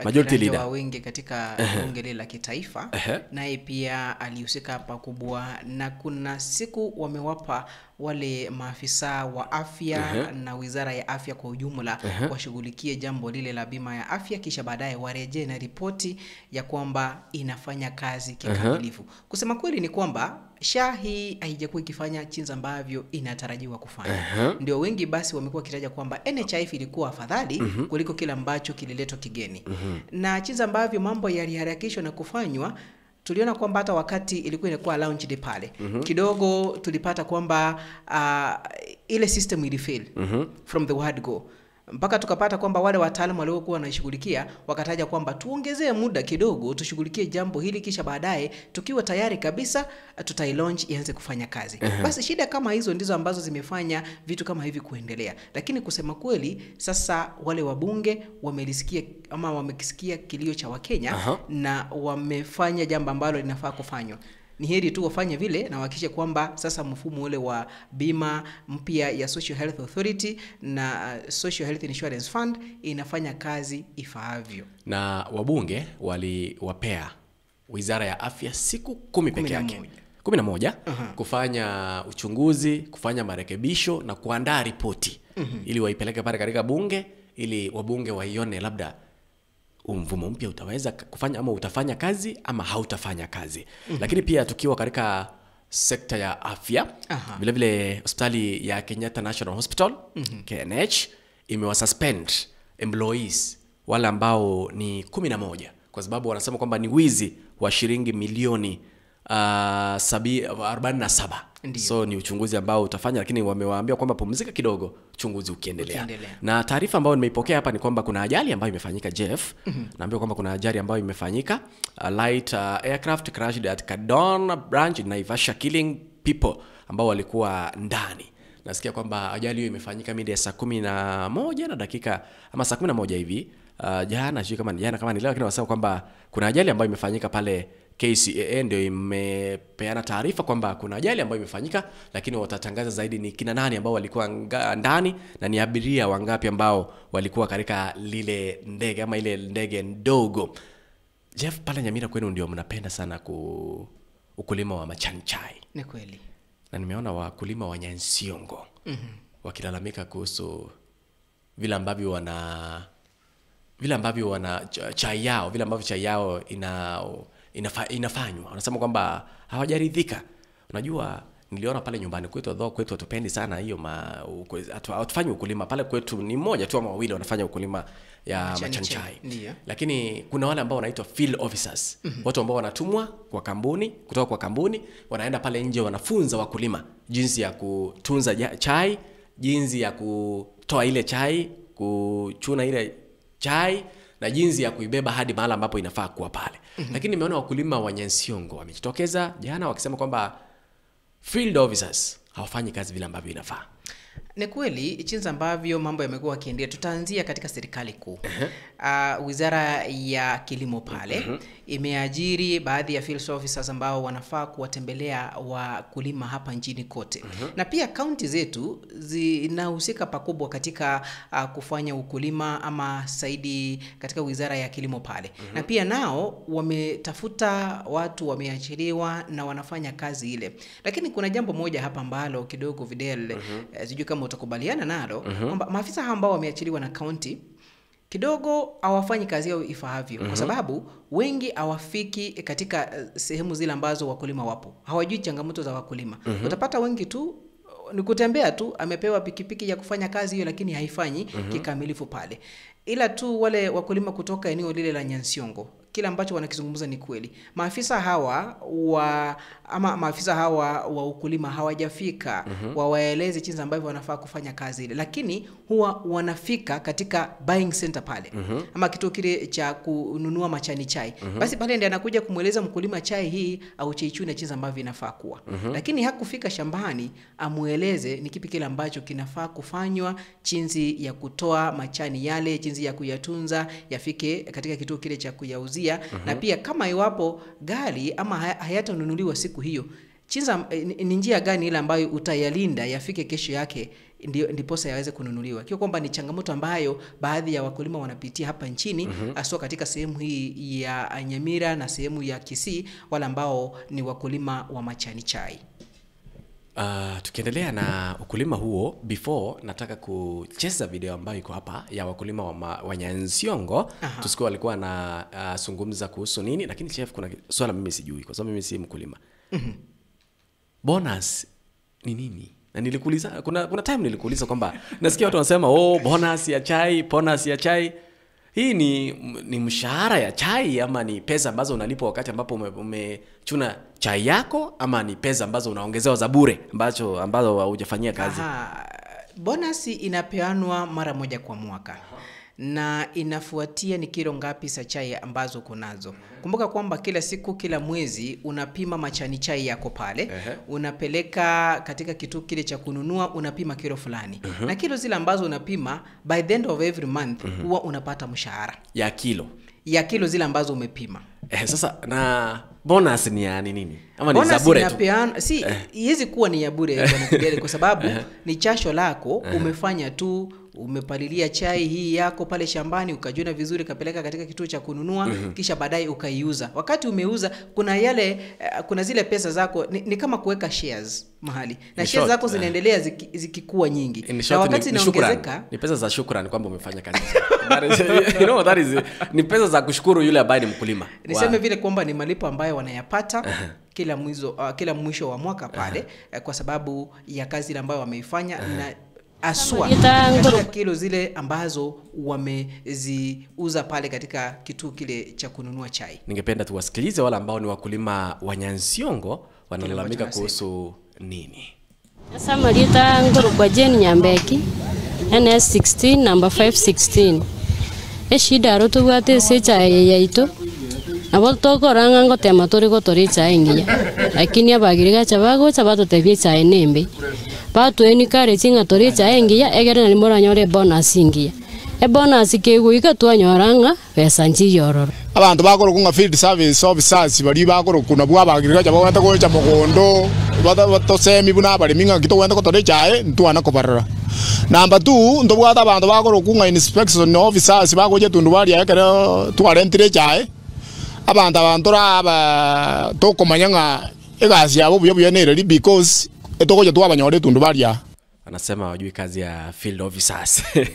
Speaker 7: majority
Speaker 8: kiranja
Speaker 7: leader
Speaker 8: wa wengi katika bunge lile la kitaifa. Naye pia alihusika pakubwa, na kuna siku wamewapa wale maafisa wa afya na wizara ya afya kwa ujumla washughulikie jambo lile la bima ya afya, kisha baadaye warejee na ripoti ya kwamba inafanya kazi kikamilifu. Kusema kweli ni kwamba SHA hii haijakuwa ikifanya jinsi ambavyo inatarajiwa kufanya. Ndio wengi basi wamekuwa wakitaja kwamba NHIF ilikuwa afadhali kuliko kile ambacho kililetwa kigeni. Na jinsi ambavyo mambo yaliharakishwa na kufanywa, tuliona kwamba hata wakati ilikuwa inakuwa launched pale kidogo tulipata kwamba ile system ilifail from the word go, mpaka tukapata kwamba wale wataalamu waliokuwa wanaishughulikia wakataja kwamba tuongezee muda kidogo tushughulikie jambo hili, kisha baadaye tukiwa tayari kabisa tutailaunch ianze kufanya kazi. Basi shida kama hizo ndizo ambazo zimefanya vitu kama hivi kuendelea. Lakini kusema kweli, sasa wale wabunge wamelisikia ama wamekisikia kilio cha Wakenya na wamefanya jambo ambalo linafaa kufanywa. Ni heri tu wafanye vile na wahakikishe kwamba sasa mfumo ule wa bima mpya ya Social Health Authority na Social Health Insurance Fund inafanya kazi ifaavyo.
Speaker 7: Na wabunge waliwapea wizara ya afya siku 10 peke yake. 11 kufanya uchunguzi, kufanya marekebisho na kuandaa ripoti ili waipeleke pale katika bunge ili wabunge waione labda mfumo mpya utaweza kufanya ama utafanya kazi ama hautafanya kazi. Lakini pia tukiwa katika sekta ya afya, vile vile hospitali ya Kenyatta National Hospital KNH imewasuspend employees wale ambao ni 11 kwa sababu wanasema kwamba ni wizi wa shilingi milioni 47.
Speaker 8: Ndiyo.
Speaker 7: So ni uchunguzi ambao utafanya, lakini wamewaambia kwamba pumzika kidogo, uchunguzi ukiendelea. Na taarifa ambayo nimeipokea hapa ni kwamba kuna ajali ambayo imefanyika, Jeff. Naambiwa kwamba kuna ajali ambayo imefanyika. A light aircraft crashed at Kadon branch in Naivasha, killing people ambao walikuwa ndani. Nasikia kwamba ajali hiyo imefanyika mida ya saa 11 na dakika ama saa 11 hivi jana, sijui kama ni jana kama ni leo, lakini wanasema kwamba kuna ajali ambayo imefanyika pale. KCAA ndio imepeana taarifa kwamba kuna ajali ambayo imefanyika, lakini watatangaza zaidi ni kina nani ambao walikuwa ndani na ni abiria wangapi ambao walikuwa katika lile ndege ama ile ndege ndogo. Jeff, pale Nyamira kwenu ndio mnapenda sana ukulima wa majani chai.
Speaker 8: Ni kweli.
Speaker 7: Na nimeona wakulima wa Nyansiongo wakilalamika kuhusu vile ambavyo wana chai yao, vile ambavyo chai yao inafanywa. Wanasema kwamba hawajaridhika. Unajua Niliona pale nyumbani kwetu, although kwetu hatupendi sana hiyo ma hatufanyi ukulima pale kwetu, ni mmoja tu ama wawili wanafanya ukulima ya
Speaker 8: Majani
Speaker 7: majani
Speaker 8: chai.
Speaker 7: chai.
Speaker 8: Ndiyo.
Speaker 7: Lakini kuna wale ambao wanaitwa field officers, watu ambao wanatumwa kwa kampuni, kutoka kwa kampuni, wanaenda pale nje wanafunza wakulima jinsi ya kutunza chai, jinsi ya kutoa ile chai, kuchuna ile chai na jinsi ya kuibeba hadi mahala ambapo inafaa kuwa pale. Lakini nimeona wakulima wa Nyansiongo wamejitokeza jana wakisema kwamba field officers hawafanyi kazi vile ambavyo inafaa.
Speaker 8: Ni kweli jinsi ambavyo mambo yamekuwa yakiendelea. Tutaanzia katika serikali kuu. Wizara ya kilimo pale imeajiri baadhi ya field officers ambao wanafaa kuwatembelea wakulima hapa nchini kote. Na pia kaunti zetu zinahusika pakubwa katika kufanya ukulima ama zaidi katika wizara ya kilimo pale. Na pia nao wametafuta watu wameachiliwa na wanafanya kazi ile. Lakini kuna jambo moja hapa ambalo kidogo Fidel, sijui kama utakubaliana nalo, kwamba maafisa hao ambao wameachiliwa na kaunti kidogo hawafanyi kazi yao ifaavyo, kwa sababu wengi hawafiki katika sehemu zile ambazo wakulima wapo, hawajui changamoto za wakulima. Utapata wengi tu ni kutembea tu, amepewa pikipiki ya kufanya kazi hiyo, lakini haifanyi kikamilifu pale. Ila tu wale wakulima kutoka eneo lile la Nyansiongo, kile ambacho wanakizungumza ni kweli. Maafisa hawa wa ama maafisa hawa wa ukulima hawajafika wawaeleze jinsi ambavyo wanafaa kufanya kazi ile, lakini huwa wanafika katika buying center pale ama kituo kile cha kununua majani chai. Basi pale ndiye anakuja kumweleza mkulima chai hii au chaichune jinsi ambavyo inafaa kuwa. Lakini hakufika shambani amueleze ni kipi kile ambacho kinafaa kufanywa, jinsi ya kutoa majani yale, jinsi ya kuyatunza yafike katika kituo kile cha kuyauzia. Na pia kama iwapo gari ama hayatanunuliwa siku hiyo, ni njia gani ile ambayo utayalinda yafike kesho yake ndiposa yaweze kununuliwa. Kio kwamba ni changamoto ambayo baadhi ya wakulima wanapitia hapa nchini, haswa katika sehemu hii ya Nyamira na sehemu ya Kisii, wale ambao ni wakulima wa majani chai.
Speaker 7: Tukiendelea na ukulima huo, before nataka kucheza video ambayo iko hapa ya wakulima wa Nyansiongo. Tusikie walikuwa na zungumza kuhusu nini, lakini chef, kuna swala mimi sijui kwa sababu mimi si mkulima. Bonus ni nini? Na nilikuuliza, kuna time nilikuuliza kwamba nasikia watu wanasema, oh, bonus ya chai, bonus ya chai. Hii ni mshahara ya chai ama ni pesa ambazo unalipwa wakati ambapo umechuna chai yako, ama ni pesa ambazo unaongezewa za bure ambazo hujafanyia kazi?
Speaker 8: Bonus inapeanwa mara moja kwa mwaka. Na inafuatia ni kilo ngapi za chai ambazo uko nazo. Kumbuka kwamba kila siku, kila mwezi unapima majani chai yako pale. Unapeleka katika kituo kile cha kununua, unapima kilo fulani. Na kilo zile ambazo unapima by the end of every month huwa unapata mshahara
Speaker 7: ya kilo.
Speaker 8: Ya kilo zile ambazo umepima.
Speaker 7: Sasa na bonus ni ya nini? Ama ni
Speaker 8: Bonus
Speaker 7: za bure tu?
Speaker 8: si, iwezi kuwa ni ya bure Bwana Fidel, kwa sababu ni jasho lako, umefanya tu, umepalilia chai hii yako pale shambani, ukajuna vizuri, ukapeleka katika kituo cha kununua, kisha baadaye ukaiuza. Wakati umeuza, kuna zile pesa zako, ni kama kuweka shares mahali. Na
Speaker 7: In
Speaker 8: shares
Speaker 7: short,
Speaker 8: zako zinaendelea zikikuwa nyingi.
Speaker 7: In
Speaker 8: Na
Speaker 7: short,
Speaker 8: wakati
Speaker 7: ni shukrani.
Speaker 8: inaongezeka,
Speaker 7: Ni pesa za shukrani kwamba umefanya kazi. That is, you know, that is, ni pesa za kushukuru yule ambaye ni mkulima.
Speaker 8: Niseme vile kwamba ni malipo ambayo wanayapata kila mwisho wa mwaka pale, kwa sababu ya kazi ile ambayo wameifanya na haswa katika kilo zile ambazo wameziuza pale katika kituo kile cha kununua chai.
Speaker 7: Ningependa tuwasikilize wale ambao ni wakulima wa Nyansiongo wanalalamika
Speaker 8: Kile ambacho
Speaker 7: kuhusu nini.
Speaker 15: Sasa Marita Nguru kwa Jane Nyambeki NS16 number 516. Eshida ro tubwate se chai yaitu. Nabo tokoranga ngotema turi gotori chai nginya. Lakini abagirigacha bagocha batutebie chai nembe. Batweni kare chinga tori chai nginya egere na nimoranyore bonus nginya. E bonus keguika twanyoranga pesa nchiyororo.
Speaker 16: Abantu bakoro kunga field service officers bari bakoro kuna bwa abagirigacha bagwete gocha mogondo batosemi buna abaremi ng'a kitogwete gotora echae ntwana kobarora. Number 2 ntobwate abanto bakoro kunga inspection officers bagocha tundu baria ekero twarentire echae. Abantu abanto aba tokomanya ng'a egasi yabo buya buya nereri because etogocha twabanyore tundu baria.
Speaker 7: Anasema wajui kazi ya field officers.
Speaker 8: Ni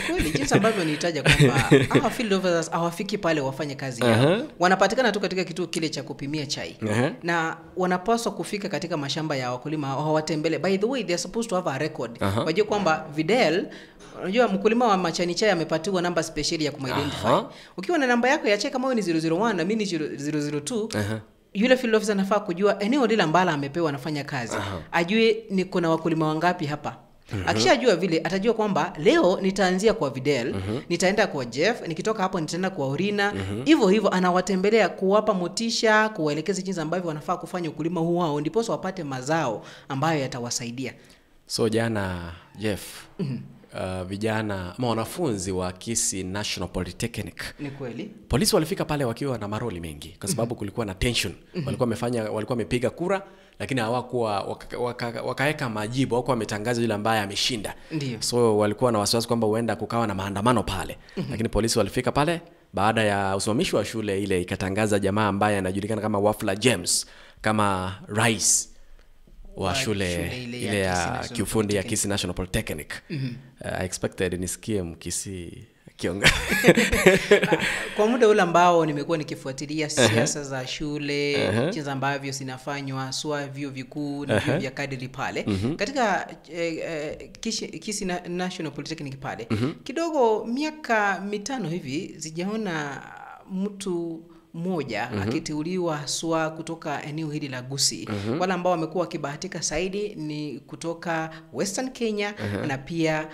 Speaker 8: kweli jinsi ambavyo nilitaja kwamba hawa field officers hawafiki pale wafanye kazi yao. Wanapatikana tu katika kituo kile cha kupimia chai. Na wanapaswa kufika katika mashamba ya wakulima hawatembele. By the way, they are supposed to have a record. Wajue kwamba Videl, unajua mkulima wa machani chai amepatiwa namba special ya kumidentify. Ukiwa na namba yako ya chai kama wewe ni 001 na mimi ni 002, yule field officer anafaa kujua eneo lile ambalo amepewa anafanya kazi. Ajue ni kuna wakulima wangapi hapa. Akishajua vile atajua kwamba leo nitaanzia kwa Videl, nitaenda kwa Jeff, nikitoka hapo nitaenda kwa Orina. Hivyo hivyo anawatembelea kuwapa motisha, kuwaelekeza jinsi ambavyo wanafaa kufanya ukulima huu wao ndiposa wapate mazao ambayo yatawasaidia.
Speaker 7: So jana Jeff, vijana ama wanafunzi wa Kisii National Polytechnic.
Speaker 8: Ni kweli.
Speaker 7: Polisi walifika pale wakiwa na maroli mengi kwa sababu kulikuwa na tension. Walikuwa wamepiga kura lakini hawakuwa wakaweka majibu, hawakuwa wametangaza yule ambaye ameshinda. So walikuwa na wasiwasi kwamba huenda kukawa na maandamano pale. Lakini polisi walifika pale baada ya usimamishi wa shule ile ikatangaza jamaa ambaye anajulikana kama Wafula James kama rais wa
Speaker 8: Wa
Speaker 7: shule
Speaker 8: shule ile ya
Speaker 7: ile ya
Speaker 8: Kisii National
Speaker 7: kiufundi ya
Speaker 8: Polytechnic.
Speaker 7: Kisii National Polytechnic. I expected nisikie Mkisii kionga.
Speaker 8: Kwa muda ule ambao nimekuwa nikifuatilia siasa za shule, jinsi ambavyo zinafanywa haswa vyuo vikuu na vyuo vya kadiri pale. Katika Kisii National Polytechnic pale. Kidogo miaka 5 hivi sijaona mtu mmoja akiteuliwa haswa kutoka eneo hili la Gusii. Wale ambao wamekuwa wakibahatika zaidi ni kutoka Western Kenya na pia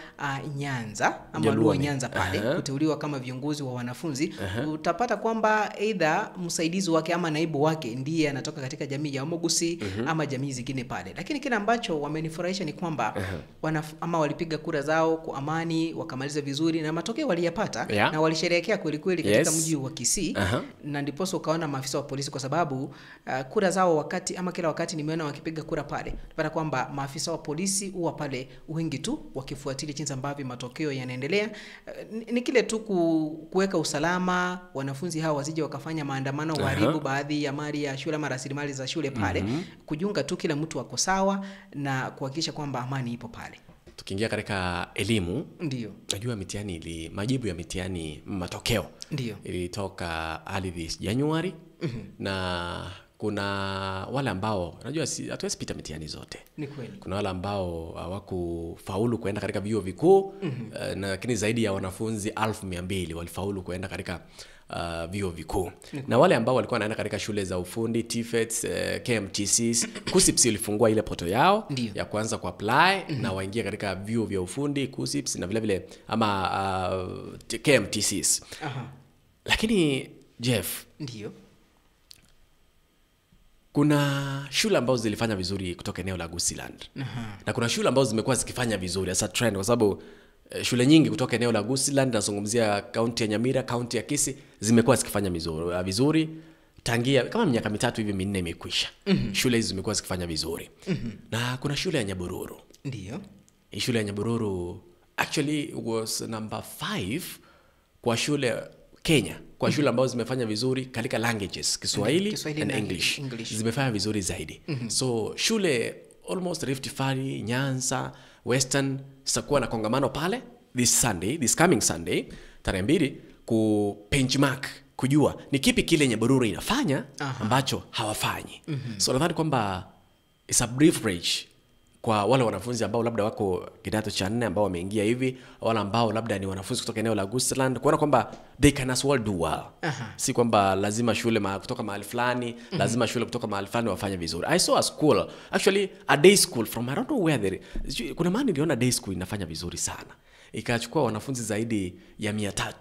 Speaker 8: Nyanza ama
Speaker 7: Jaluo
Speaker 8: Luo
Speaker 7: ni.
Speaker 8: Nyanza pale kuteuliwa kama viongozi wa wanafunzi. Utapata kwamba either msaidizi wake ama naibu wake ndiye anatoka katika jamii ya Omogusi ama jamii zingine pale. Lakini kile ambacho wamenifurahisha ni kwamba walipiga kura zao kwa amani wakamaliza vizuri na matokeo waliyapata na walisherehekea kweli kweli katika mji wa Kisii. Na ndiposa ukaona maafisa wa polisi kwa sababu kura zao wakati ama kila wakati nimeona wakipiga kura pale, utapata kwamba maafisa wa polisi huwa pale wengi tu wakifuatilia jinsi ambavyo matokeo yanaendelea. Ni kile tu kuweka usalama, wanafunzi hao wasije wakafanya maandamano, waharibu baadhi ya mali ya shule ama rasilimali za shule pale. Kujiunga tu kila mtu ako sawa na kuhakikisha kwamba amani ipo pale.
Speaker 7: Tukiingia katika elimu, najua mitihani ili, majibu ya mitihani, matokeo ilitoka early this January. Na kuna wale ambao najua hatuwezi pita mitihani zote.
Speaker 8: Ni kweli.
Speaker 7: Kuna wale ambao hawakufaulu kuenda katika vyuo vikuu, na lakini zaidi ya wanafunzi 1200 walifaulu kuenda katika vyuo vikuu. Na wale ambao walikuwa wanaenda katika shule za ufundi, TVETs, KMTCs, KUCCPS ilifungua ile poto yao ya kuanza kuapply na waingie katika vyuo vya ufundi, KUCCPS na vile vile ama KMTCs. Lakini Jeff, kuna shule ambazo zilifanya vizuri kutoka eneo la Gusiland. Na kuna shule ambazo zimekuwa zikifanya vizuri as a trend kwa sababu shule nyingi kutoka eneo la Gusiland, nazungumzia kaunti ya Nyamira, kaunti ya Kisii, zimekuwa zikifanya vizuri tangia kama miaka 3 hivi 4 imekwisha. Shule hizi zimekuwa zikifanya vizuri. Na kuna shule ya Nyabururu. Hii shule ya Nyabururu actually was number 5 kwa shule Kenya, kwa shule ambazo zimefanya vizuri katika languages, Kiswahili
Speaker 8: Kiswahili
Speaker 7: and
Speaker 8: na
Speaker 7: English.
Speaker 8: English.
Speaker 7: Zimefanya vizuri zaidi. So shule almost Rift Valley, Nyanza, Western zitakuwa na kongamano pale this Sunday, this coming Sunday tarehe 2 ku benchmark, kujua ni kipi kile Nyabururu inafanya ambacho hawafanyi. So nadhani kwamba it's a privilege kwa wale wanafunzi ambao labda wako kidato cha 4 ambao wameingia hivi, wale ambao labda ni wanafunzi kutoka eneo la Gusiland, kuona kwamba they can as well do well. Si kwamba lazima shule kutoka mahali fulani, lazima shule kutoka mahali fulani wafanye vizuri. I saw a school, actually a day school from I don't know where they, sijui, kuna mahali niliona day school inafanya vizuri sana. Ikachukua wanafunzi zaidi ya 300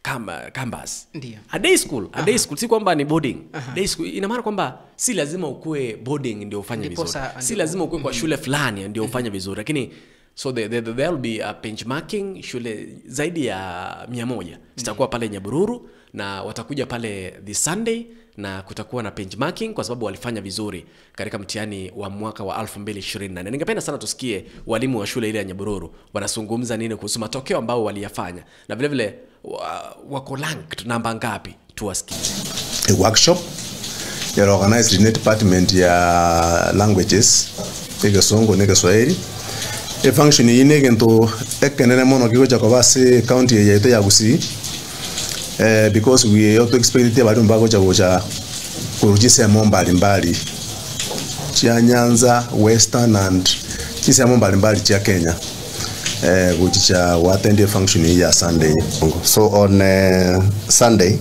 Speaker 7: kama campus. A day school, a day school si kwamba ni boarding. Day school ina maana kwamba si lazima ukue boarding ndio ufanye
Speaker 8: Ndiposa
Speaker 7: vizuri. Si
Speaker 8: ndio
Speaker 7: lazima ukue kwa shule fulani ndio ufanye vizuri. Lakini so there will be a benchmarking, shule zaidi ya 100 zitakuwa pale Nyabururu na watakuja pale this Sunday na kutakuwa na benchmarking kwa sababu walifanya vizuri katika mtihani wa mwaka wa elfu mbili ishirini na nne. Ningependa sana tusikie walimu wa shule ile ya Nyabururu wanazungumza nini kuhusu matokeo ambao waliyafanya na vile vile wako ranked namba ngapi, tuwasikie.
Speaker 17: A workshop ya organized in department ya languages Kisungu na Kiswahili. Efunction eyio na egento ekenene mono kegocha koba ase ecounty eye yaito ya Gusii because we to expect abalimu bagocha gocha korwa chinsemo mbali mbali chia Nyanza, Western and chinsemo mbali mbali chia Kenya gochicha go attend efunction eyio ya Sunday.
Speaker 18: So on Sunday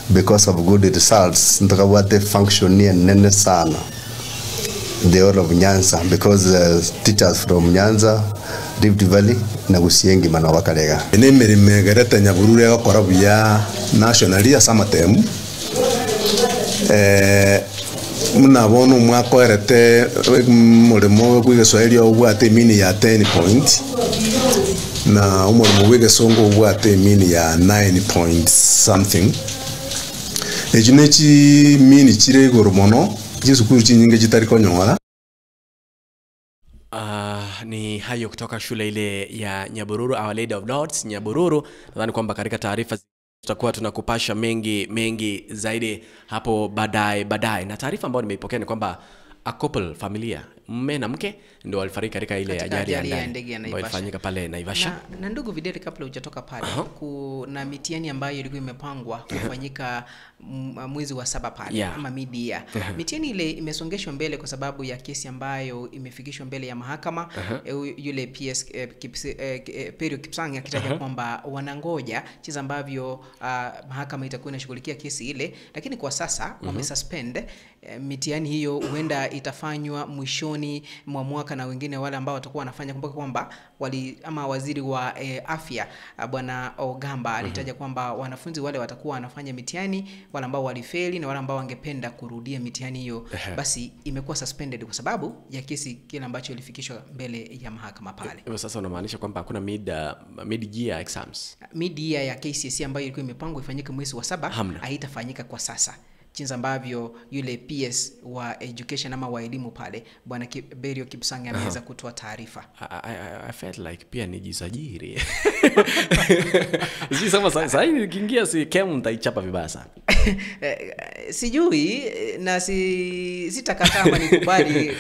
Speaker 18: because of good results ntokabwate efunction enene sana the whole of Nyanza because teachers from Nyanza, Rift Valley na Gusii engima nabo bakarega.
Speaker 17: Eye nemeremo egerete Nyabururu egokora buya nationally ase amatemu buna bono omwaka oerete omoremo bw'egeswahili obwate emean ya 10 point na omoremo bw'egesongo obwate emean ya 9 point something. Echio ne chimean chire igoro mono chisukuru chinyinge chitari konyora.
Speaker 7: Ni hayo kutoka shule ile ya Nyabururu, Our Lady of Lourdes Nyabururu. Nadhani kwamba katika taarifa tutakuwa tunakupasha mengi mengi zaidi hapo baadaye baadaye. Na taarifa ambayo nimeipokea ni kwamba a couple, familia, mume na mke ndio walifariki katika ile
Speaker 8: Katika
Speaker 7: ajali ya
Speaker 8: ajali ya
Speaker 7: ndege
Speaker 8: ndege ya
Speaker 7: ambayo
Speaker 8: Naivasha.
Speaker 7: ilifanyika pale Naivasha.
Speaker 8: Na ndugu Videli, kabla hujatoka pale, kuna mitihani ambayo ilikuwa imepangwa kufanyika mwezi wa 7 pale, ama mid year. Mitihani ile imesongeshwa mbele kwa sababu ya kesi ambayo imefikishwa mbele ya mahakama. Yule PS Perio Kipsang akitaja kwamba wanangoja jinsi ambavyo mahakama itakuwa inashughulikia kesi ile, lakini kwa sasa wamesuspend mitihani hiyo, huenda itafanywa mwishoni mwa mwaka, na wengine wale ambao watakuwa wanafanya, kumbuka kwamba wali, ama waziri wa afya Bwana Ogamba alitaja kwamba wanafunzi wale watakuwa wanafanya mitihani, wale ambao walifeli na wale ambao wangependa kurudia mitihani hiyo, basi imekuwa suspended kwa sababu ya kesi kile ambacho ilifikishwa mbele ya mahakama pale.
Speaker 7: Hivyo sasa unamaanisha kwamba hakuna mid year exams?
Speaker 8: Mid year ya KCSE ambayo ilikuwa imepangwa ifanyike mwezi wa 7
Speaker 7: Hamna.
Speaker 8: haitafanyika kwa sasa. Jinsi ambavyo yule PS wa education ama wa elimu pale Bwana Berio Kipsang ameweza kutoa taarifa.
Speaker 7: I felt like pia nijisajili. Sijui sema sasa hivi nikiingia si KEM nitaichapa vibaya sana.
Speaker 8: Sijui na sitakataa ama nikubali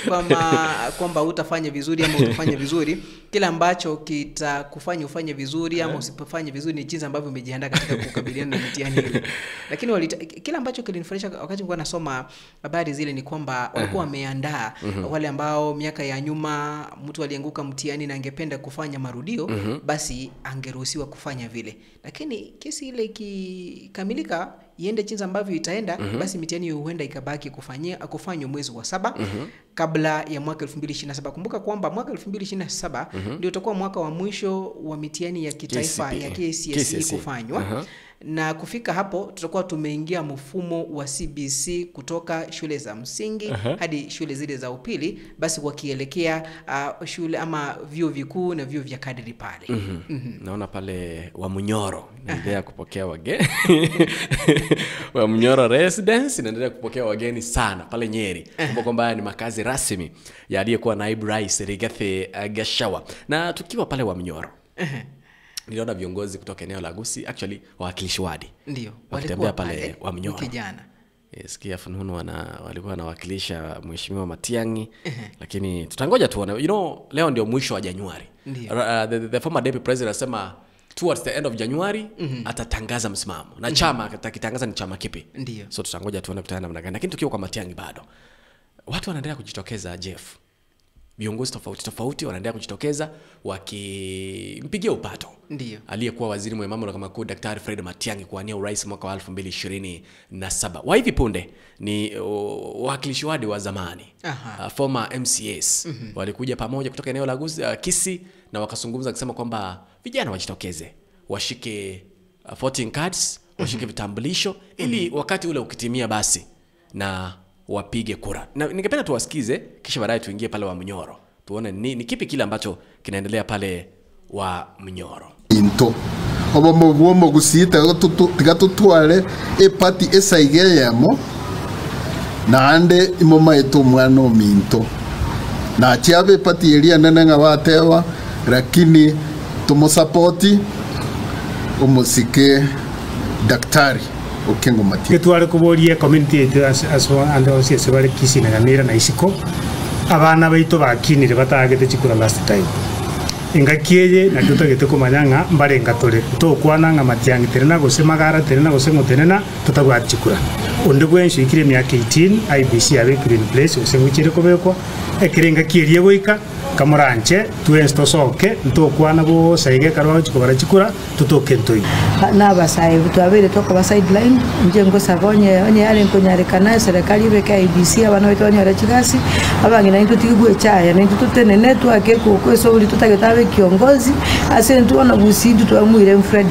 Speaker 8: kwamba utafanya vizuri ama utafanya vizuri. Kila ambacho kitakufanya ufanye vizuri ama usipofanye vizuri ni jinsi ambavyo umejiandaa katika kukabiliana na mitihani ile. Lakini kila ambacho kilinifurahisha wakati nilikuwa nasoma habari zile ni kwamba walikuwa wameandaa wale ambao miaka ya nyuma mtu alianguka mtihani na angependa kufanya marudio, basi angeruhusiwa kufanya vile. Lakini kesi ile ikikamilika iende jinsi ambavyo itaenda, basi mitihani hiyo huenda ikabaki kufanywa mwezi wa 7 kabla ya mwaka elfu mbili ishirini na saba. Kumbuka kwamba mwaka elfu mbili ishirini na saba ndio utakuwa mwaka wa mwisho wa mitihani ya kitaifa
Speaker 7: KCPE.
Speaker 8: ya KCSE
Speaker 7: KCSE.
Speaker 8: kufanywa. Na kufika hapo tutakuwa tumeingia mfumo wa CBC kutoka shule za msingi hadi shule zile za upili, basi wakielekea shule ama vyuo vikuu na vyuo vya kadri pale.
Speaker 7: Naona pale Wamunyoro inaendelea kupokea wageni. Wamunyoro residence inaendelea kupokea wageni sana pale Nyeri. Kumbuka kwamba haya ni makazi rasmi ya aliyekuwa naibu rais Rigathi Gachagua. Na tukiwa pale Wamunyoro, niliona viongozi kutoka eneo la Gusii, actually wawakilishi wadi.
Speaker 8: Ndio,
Speaker 7: wakitembea
Speaker 8: walikuwa
Speaker 7: pale
Speaker 8: pale
Speaker 7: Wamunyoro.
Speaker 8: wiki jana.
Speaker 7: Sikia fununu walikuwa wanawakilisha Mheshimiwa Matiang'i, lakini tutangoja tuone. Leo ndio mwisho wa Januari. The former deputy president anasema towards the end of January atatangaza msimamo. Na chama atakitangaza ni chama kipi. So tutangoja tuone kutaenda namna gani. Lakini tukiwa kwa Matiang'i bado watu wanaendelea kujitokeza, Jeff. Viongozi tofauti tofauti wanaendelea kujitokeza wakimpigia upato. Aliyekuwa waziri mwenye mamlaka makuu Daktari Fred Matiang'i kuwania urais mwaka wa elfu mbili ishirini na saba. Wa hivi punde ni wawakilishi wadi wa zamani. Former MCAs. Walikuja pamoja kutoka eneo la Kisii na wakazungumza kusema kwamba vijana wajitokeze, washike voting cards, washike vitambulisho ili wakati ule ukitimia basi na wapige kura. Na ningependa tuwasikize kisha baadaye tuingie pale Wamunyoro. Tuone ni kipi kile ambacho kinaendelea pale Wamunyoro.
Speaker 19: Into. Obo mobwo gusita tigatutware epati esaige yemo naande imoma eto mwana ominto. Na chiabe epati eria nene ng'abatewa lakini tumusapoti omusike daktari Okengo Matiang'i.
Speaker 20: Getware kuboria community yetu aso ande osi ase bare Kisii na Nyamira na isiko abana baito bakinire batagete chikura last time. Engaki eye naki totagete komanya ng'a mbarenga tore. Tokwana ng'a matiang'i tenena gose magara tenena gose ng'o tenena totabwati chikura. Onde bwensi oikire emiaka 18 IEBC yabekirwe in place gose ngochia ere kobekwa, ekero engaki eria egoika, kamoranche twensi tosoke ntokwana bosa iga ekero bagochia kobara chikura totoke ntoigwe.
Speaker 21: Na abasae twabeire tokoba sidelined, inche ngosaba onye onye yare nkonyarekana eserekari ebeke IEBC abana baito banyore chigasi, abang'ina intwe tige gwechaya naintwe totenene twake ekoko ase oria totagete abe kiongozi, ase intwe bono gusii intwe twamoire Fred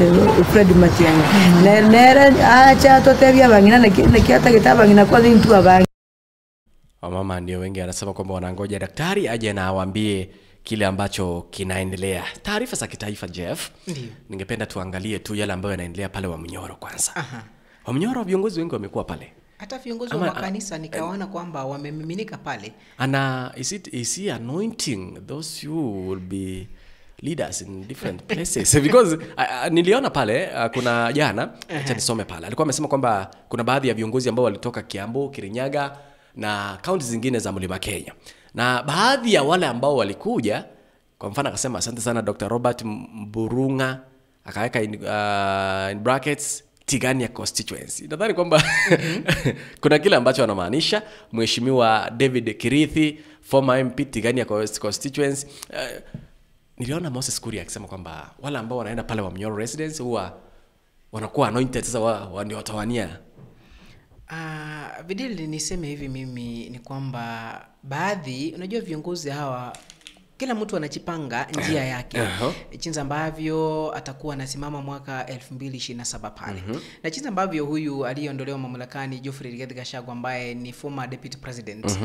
Speaker 21: Fred Matiang'i. Nere nere ache atotebie abang'ina naki naki atagete abang'ina kwanza intwe abange.
Speaker 7: Wamama ndio wengi anasema kwamba wanangoja daktari aje na awaambie kile ambacho kinaendelea. Taarifa za kitaifa Jeff,
Speaker 8: Ndiyo.
Speaker 7: ningependa tuangalie tu yale ambayo yanaendelea pale Wamnyoro kwanza.
Speaker 8: Aha.
Speaker 7: Wamnyoro viongozi wengi wamekuwa pale.
Speaker 8: Hata viongozi
Speaker 7: Ama-
Speaker 8: wa makanisa nikaona kwamba wamemiminika pale.
Speaker 7: Ana is it is he anointing those who will be leaders in different places because niliona pale kuna jana, acha nisome pale, alikuwa amesema kwamba kuna baadhi ya viongozi ambao walitoka Kiambu, Kirinyaga na kaunti zingine za Mlima Kenya, na baadhi ya wale ambao walikuja, kwa mfano akasema asante sana Dr. Robert Mburunga, akaweka in brackets Tigania constituency. Nadhani kwamba kuna kile ambacho anamaanisha Mheshimiwa David Kirithi, former MP Tigania constituency. Niliona Moses Kuria akisema kwamba wale ambao wanaenda pale Wamnyoro residence huwa wanakuwa anointed sasa wa ndio watawania.
Speaker 8: Vidili niseme hivi mimi ni kwamba baadhi, unajua viongozi hawa kila mtu anajipanga njia yake. Jinsi ambavyo atakuwa anasimama mwaka 2027 pale. Na jinsi ambavyo huyu aliyeondolewa mamlakani Geoffrey Rigathi Gachagua ambaye ni former deputy president.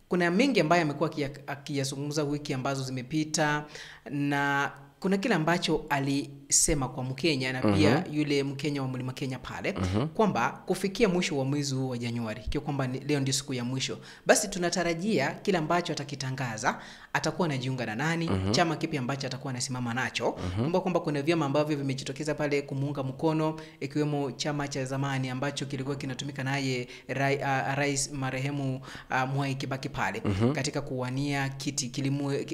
Speaker 8: Kuna mengi ambayo amekuwa akiyazungumza wiki ambazo zimepita, na kuna kile ambacho alisema kwa Mkenya na pia yule Mkenya wa Mlima Kenya pale kwamba kufikia mwisho wa mwezi huu wa Januari, ikiwa kwamba leo ndio siku ya mwisho, basi tunatarajia kile ambacho atakitangaza, atakuwa anajiunga na nani, chama kipi ambacho atakuwa anasimama nacho. Kumbuka kwamba kuna vyama ambavyo vimejitokeza pale kumuunga mkono, ikiwemo chama cha zamani ambacho kilikuwa kinatumika naye Rais marehemu Mwai Kibaki pale katika kuwania kiti.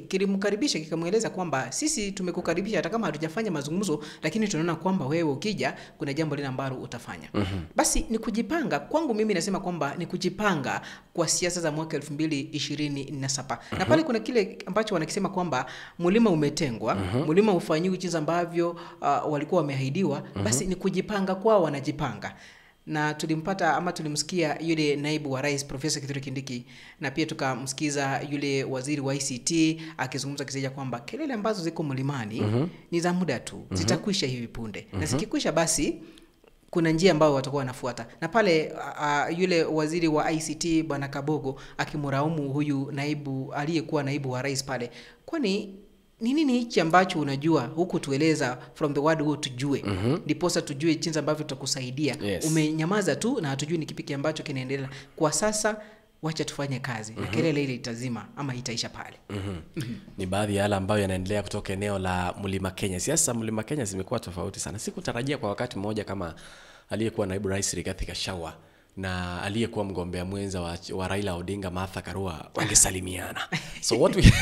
Speaker 8: Kilimkaribisha kikamweleza kwamba sisi tumekukaribisha hata kama hatujafanya mazungumzo, lakini tunaona kwamba wewe ukija kuna jambo lile ambalo utafanya. Basi ni kujipanga. Kwangu mimi nasema kwamba ni kujipanga kwa siasa za mwaka 2027. Na pale kuna kile ambacho wanakisema kwamba mlima umetengwa, mlima ufanyiwi jinsi ambavyo walikuwa wameahidiwa. Basi ni kujipanga kwao, wanajipanga. Na tulimpata ama tulimsikia yule naibu wa rais Profesa Kithure Kindiki, na pia tukamsikiza yule waziri wa ICT akizungumza akisema kwamba kelele ambazo ziko mlimani ni za muda tu, zitakwisha hivi punde. Na zikikwisha basi kuna njia ambayo watakuwa wanafuata. Na pale yule waziri wa ICT Bwana Kabogo akimlaumu huyu naibu aliyekuwa naibu wa rais pale, kwani ni nini hichi ambacho unajua huku tueleza from the word go tujue, ndiposa tujue jinsi ambavyo tutakusaidia. Umenyamaza tu na hatujui ni kipi ambacho kinaendelea kwa sasa. Wacha tufanye kazi na kelele ile itazima ama itaisha pale.
Speaker 7: Ni baadhi ya yale ambayo yanaendelea kutoka eneo la Mlima Kenya. Siasa Mlima Kenya zimekuwa tofauti sana. Sikutarajia kwa wakati mmoja kama aliyekuwa naibu rais Rigathi Gachagua na aliyekuwa mgombea mwenza wa Raila Odinga Martha Karua wangesalimiana. So what we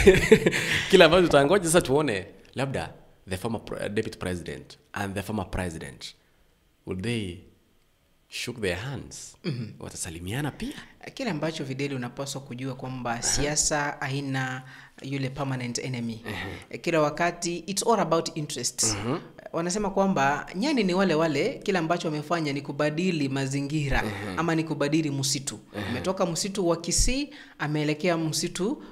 Speaker 7: kila ambacho tutangoja sasa tuone, labda the former deputy president and the former president, will they shook their hands? Watasalimiana pia?
Speaker 8: Kile ambacho Videli unapaswa kujua kwamba siasa haina yule permanent enemy. Kila wakati it's all about interests. Wanasema kwamba nyani ni wale wale, kile ambacho wamefanya ni kubadili mazingira ama ni kubadili msitu. Ametoka msitu wa Kisii ameelekea msitu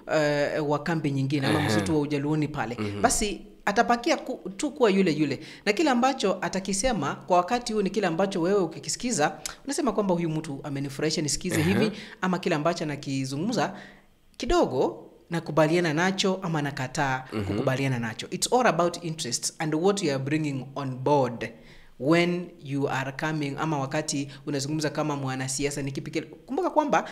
Speaker 8: wa kambi nyingine ama msitu wa Ujaluoni pale. Basi atapakia tu kuwa yule yule, na kile ambacho atakisema kwa wakati huu ni kile ambacho wewe ukikisikiza unasema kwamba huyu mtu amenifurahisha nisikize hivi, ama kile ambacho anakizungumza kidogo nakubaliana nacho ama nakataa kukubaliana nacho. It's all about interests and what you are bringing on board when you are coming, ama wakati unazungumza kama mwanasiasa ni kipi kile. Kumbuka kwamba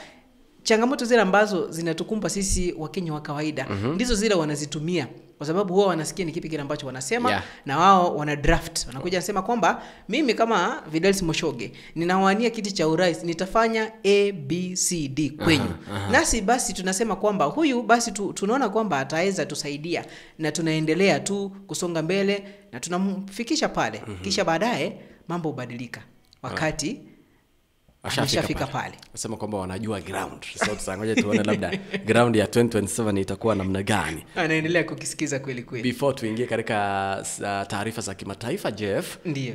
Speaker 8: Changamoto zile ambazo zinatukumba sisi Wakenya wa kawaida ndizo zile wanazitumia kwa sababu huwa wanasikia ni kipi kile ambacho wanasema na wao wana draft wanakuja nasema kwamba mimi kama Fidelis Moshoge ninawania kiti cha urais nitafanya A B C D kwenyu.
Speaker 7: Aha, aha.
Speaker 8: Nasi basi tunasema kwamba huyu basi tunaona kwamba ataweza tusaidia na tunaendelea tu kusonga mbele na tunamfikisha pale. Kisha baadaye mambo hubadilika wakati ameshafika pale.
Speaker 7: Nasema kwamba wanajua ground. So tutangoja tuone labda ground ya 2027 itakuwa namna gani.
Speaker 8: Anaendelea kukisikiza kweli kweli.
Speaker 7: Before tuingie katika taarifa za kimataifa Jeff,
Speaker 8: Ndiyo.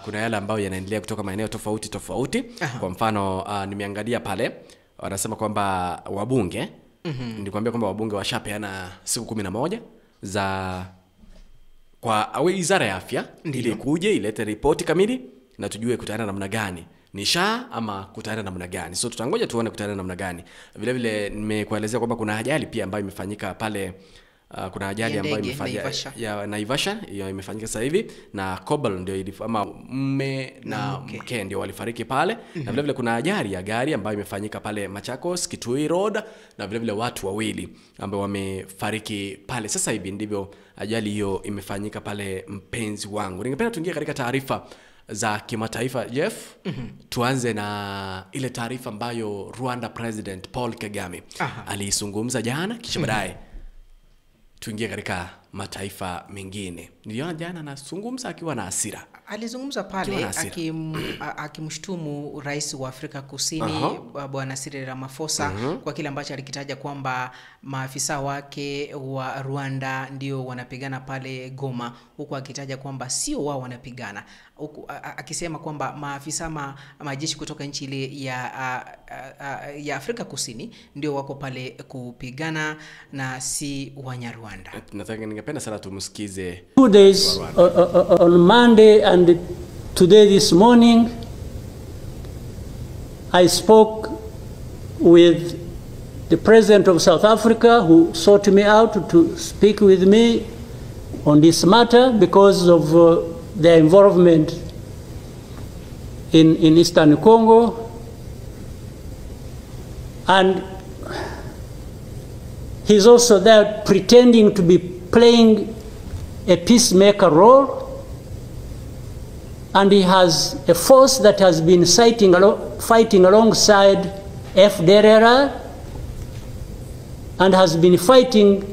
Speaker 7: Kuna yale ambayo yanaendelea kutoka maeneo tofauti tofauti. Kwa mfano nimeangalia pale wanasema kwamba wabunge nilikwambia kwamba wabunge washapeana siku 11 za kwa wizara ya afya ili kuje ilete ripoti kamili na tujue kutaenda namna gani, ni SHA ama kutaenda namna gani. So tutangoja tuone kutaenda namna gani. Vile vile nimekuelezea kwamba kuna ajali pia ambayo imefanyika pale. Kuna ajali
Speaker 8: Ya
Speaker 7: ambayo
Speaker 8: ndege,
Speaker 7: imefanyika
Speaker 8: Naivasha.
Speaker 7: ya Naivasha, hiyo imefanyika sasa hivi na Kobel ndio ama mme na
Speaker 8: Na mke.
Speaker 7: mke ndio walifariki pale. Na vile vile kuna ajali ya gari ambayo imefanyika pale Machakos Kitui Road, na vile vile watu wawili ambao wamefariki pale sasa hivi. Ndivyo ajali hiyo imefanyika pale, mpenzi wangu. Ningependa tuingie katika taarifa za kimataifa Jeff. Tuanze na ile taarifa ambayo Rwanda President Paul Kagame aliizungumza jana, kisha baadaye tuingie katika mataifa mengine. Niliona jana anazungumza akiwa na hasira.
Speaker 8: Alizungumza
Speaker 7: Akiwa
Speaker 8: pale
Speaker 7: na hasira.
Speaker 8: akimshtumu rais wa Afrika Kusini Bwana Cyril Ramaphosa kwa kile ambacho alikitaja kwamba maafisa wake wa Rwanda ndio wanapigana pale Goma, huku akitaja kwamba sio wao wanapigana, huku akisema kwamba maafisa majeshi kutoka nchi ile ya Afrika Kusini ndio wako pale kupigana na si Wanyarwanda.
Speaker 7: Ningependa sana tumsikize
Speaker 2: 2 days
Speaker 7: wa Rwanda.
Speaker 2: on Monday and today this morning, I spoke with the president of South Africa, who sought me out to speak with me on this matter because of their involvement in Eastern Congo. And he's also there pretending to be playing a peacemaker role, and he has a force that has been fighting alongside FDLR and has been fighting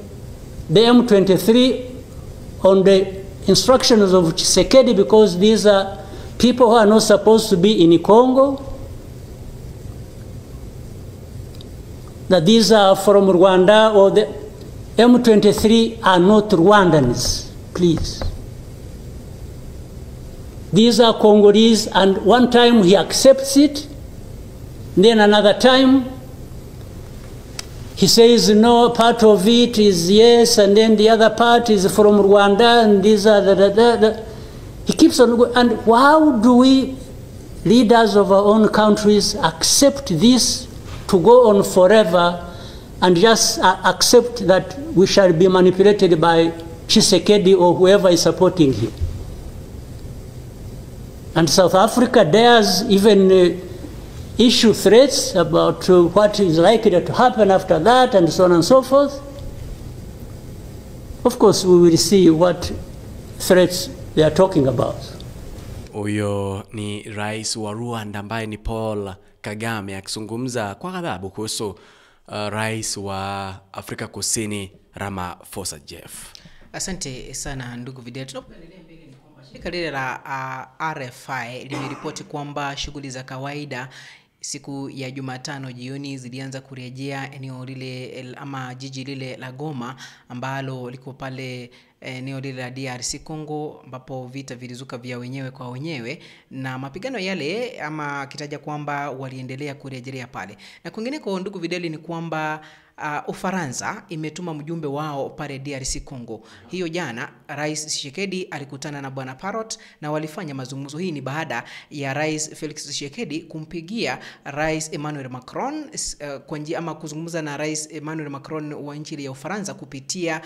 Speaker 2: the M23 on the instructions of Tshisekedi, because these are people who are not supposed to be in Congo, that these are from Rwanda, or the M23 are not Rwandans, please. These are Congolese, and one time he accepts it, then another time he says, no, part of it is yes, and then the other part is from Rwanda, and these are the. He keeps on going. And how do we, leaders of our own countries, accept this to go on forever and just accept that we shall be manipulated by Tshisekedi or whoever is supporting him? And South Africa dares even issue threats about what is likely to happen after that, and so on and so forth. Of course, we will see what threats they are talking about.
Speaker 7: Huyo ni rais wa Rwanda ambaye ni Paul Kagame akizungumza kwa ghadhabu kuhusu rais wa Afrika Kusini Ramaphosa. Jeff.
Speaker 8: Asante sana ndugu Vidal. Tunapoendelea mbele ni kwamba shirika lile la RFI limeripoti kwamba shughuli za kawaida siku ya Jumatano jioni zilianza kurejea eneo lile ama jiji lile la Goma ambalo liko pale eneo lile la DRC Congo, ambapo vita vilizuka vya wenyewe kwa wenyewe na mapigano yale, ama akitaja kwamba waliendelea kurejelea pale. Na kwingineko ndugu Vidali, ni kwamba Ufaransa imetuma mjumbe wao pale DRC Congo. Hiyo jana Rais Tshisekedi alikutana na Bwana Parot na walifanya mazungumzo. Hii ni baada ya Rais Felix Tshisekedi kumpigia Rais Emmanuel Macron kwa njia ama kuzungumza na Rais Emmanuel Macron wa nchi ya Ufaransa kupitia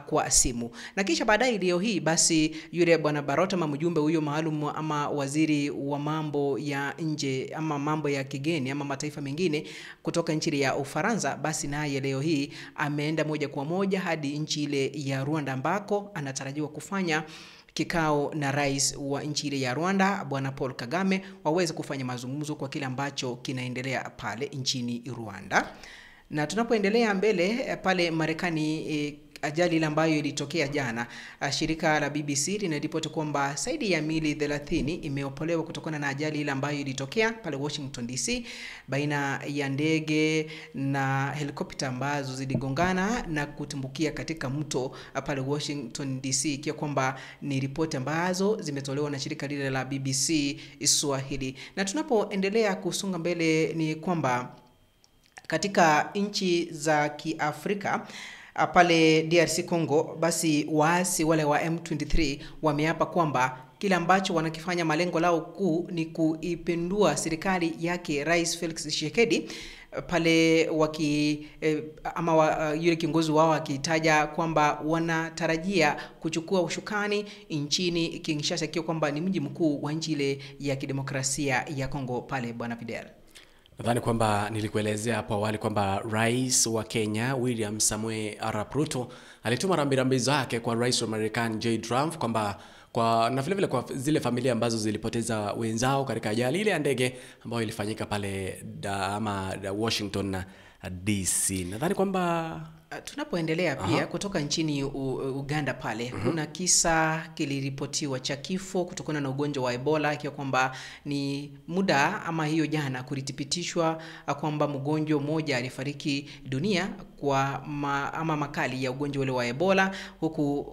Speaker 8: kwa simu. Na kisha baadaye leo hii basi yule Bwana Barrot ama mjumbe huyo maalum ama waziri wa mambo ya nje ama mambo ya kigeni ama mataifa mengine kutoka nchi ya Ufaransa, basi naye leo hii ameenda moja kwa moja hadi nchi ile ya Rwanda ambako anatarajiwa kufanya kikao na rais wa nchi ile ya Rwanda Bwana Paul Kagame, waweze kufanya mazungumzo kwa kile ambacho kinaendelea pale nchini Rwanda. Na tunapoendelea mbele pale Marekani, ajali ile ambayo ilitokea jana, shirika la BBC linaripoti kwamba zaidi ya miili 30 imeopolewa kutokana na ajali ile ambayo ilitokea pale Washington DC baina ya ndege na helikopta ambazo ziligongana na kutumbukia katika mto pale Washington DC, ikiwa kwamba ni ripoti ambazo zimetolewa na shirika lile la BBC Swahili. Na tunapoendelea kusonga mbele ni kwamba katika nchi za Kiafrika pale DRC Congo, basi waasi wale wa M23 wameapa kwamba kile ambacho wanakifanya malengo lao kuu ni kuipindua serikali yake Rais Felix Tshisekedi pale waki ama yule kiongozi wao akitaja kwamba wanatarajia kuchukua ushukani nchini Kinshasa, ikiwa kwamba ni mji mkuu wa nchi ile ya kidemokrasia ya Kongo pale Bwana Fidel.
Speaker 7: Nadhani kwamba nilikuelezea hapo awali kwamba Rais wa Kenya William Samoei Arap Ruto alituma rambirambi zake kwa Rais wa Marekani J. Trump kwamba kwa na vile vile kwa zile familia ambazo zilipoteza wenzao katika ajali ile ya ndege ambayo ilifanyika pale Washington DC. Nadhani kwamba
Speaker 8: tunapoendelea pia kutoka nchini Uganda pale kuna kisa kiliripotiwa cha kifo kutokana na ugonjwa wa Ebola, ikiwa kwamba ni muda ama hiyo jana kulithibitishwa kwamba mgonjwa mmoja alifariki dunia kwa ama makali ya ugonjwa ule wa Ebola, huku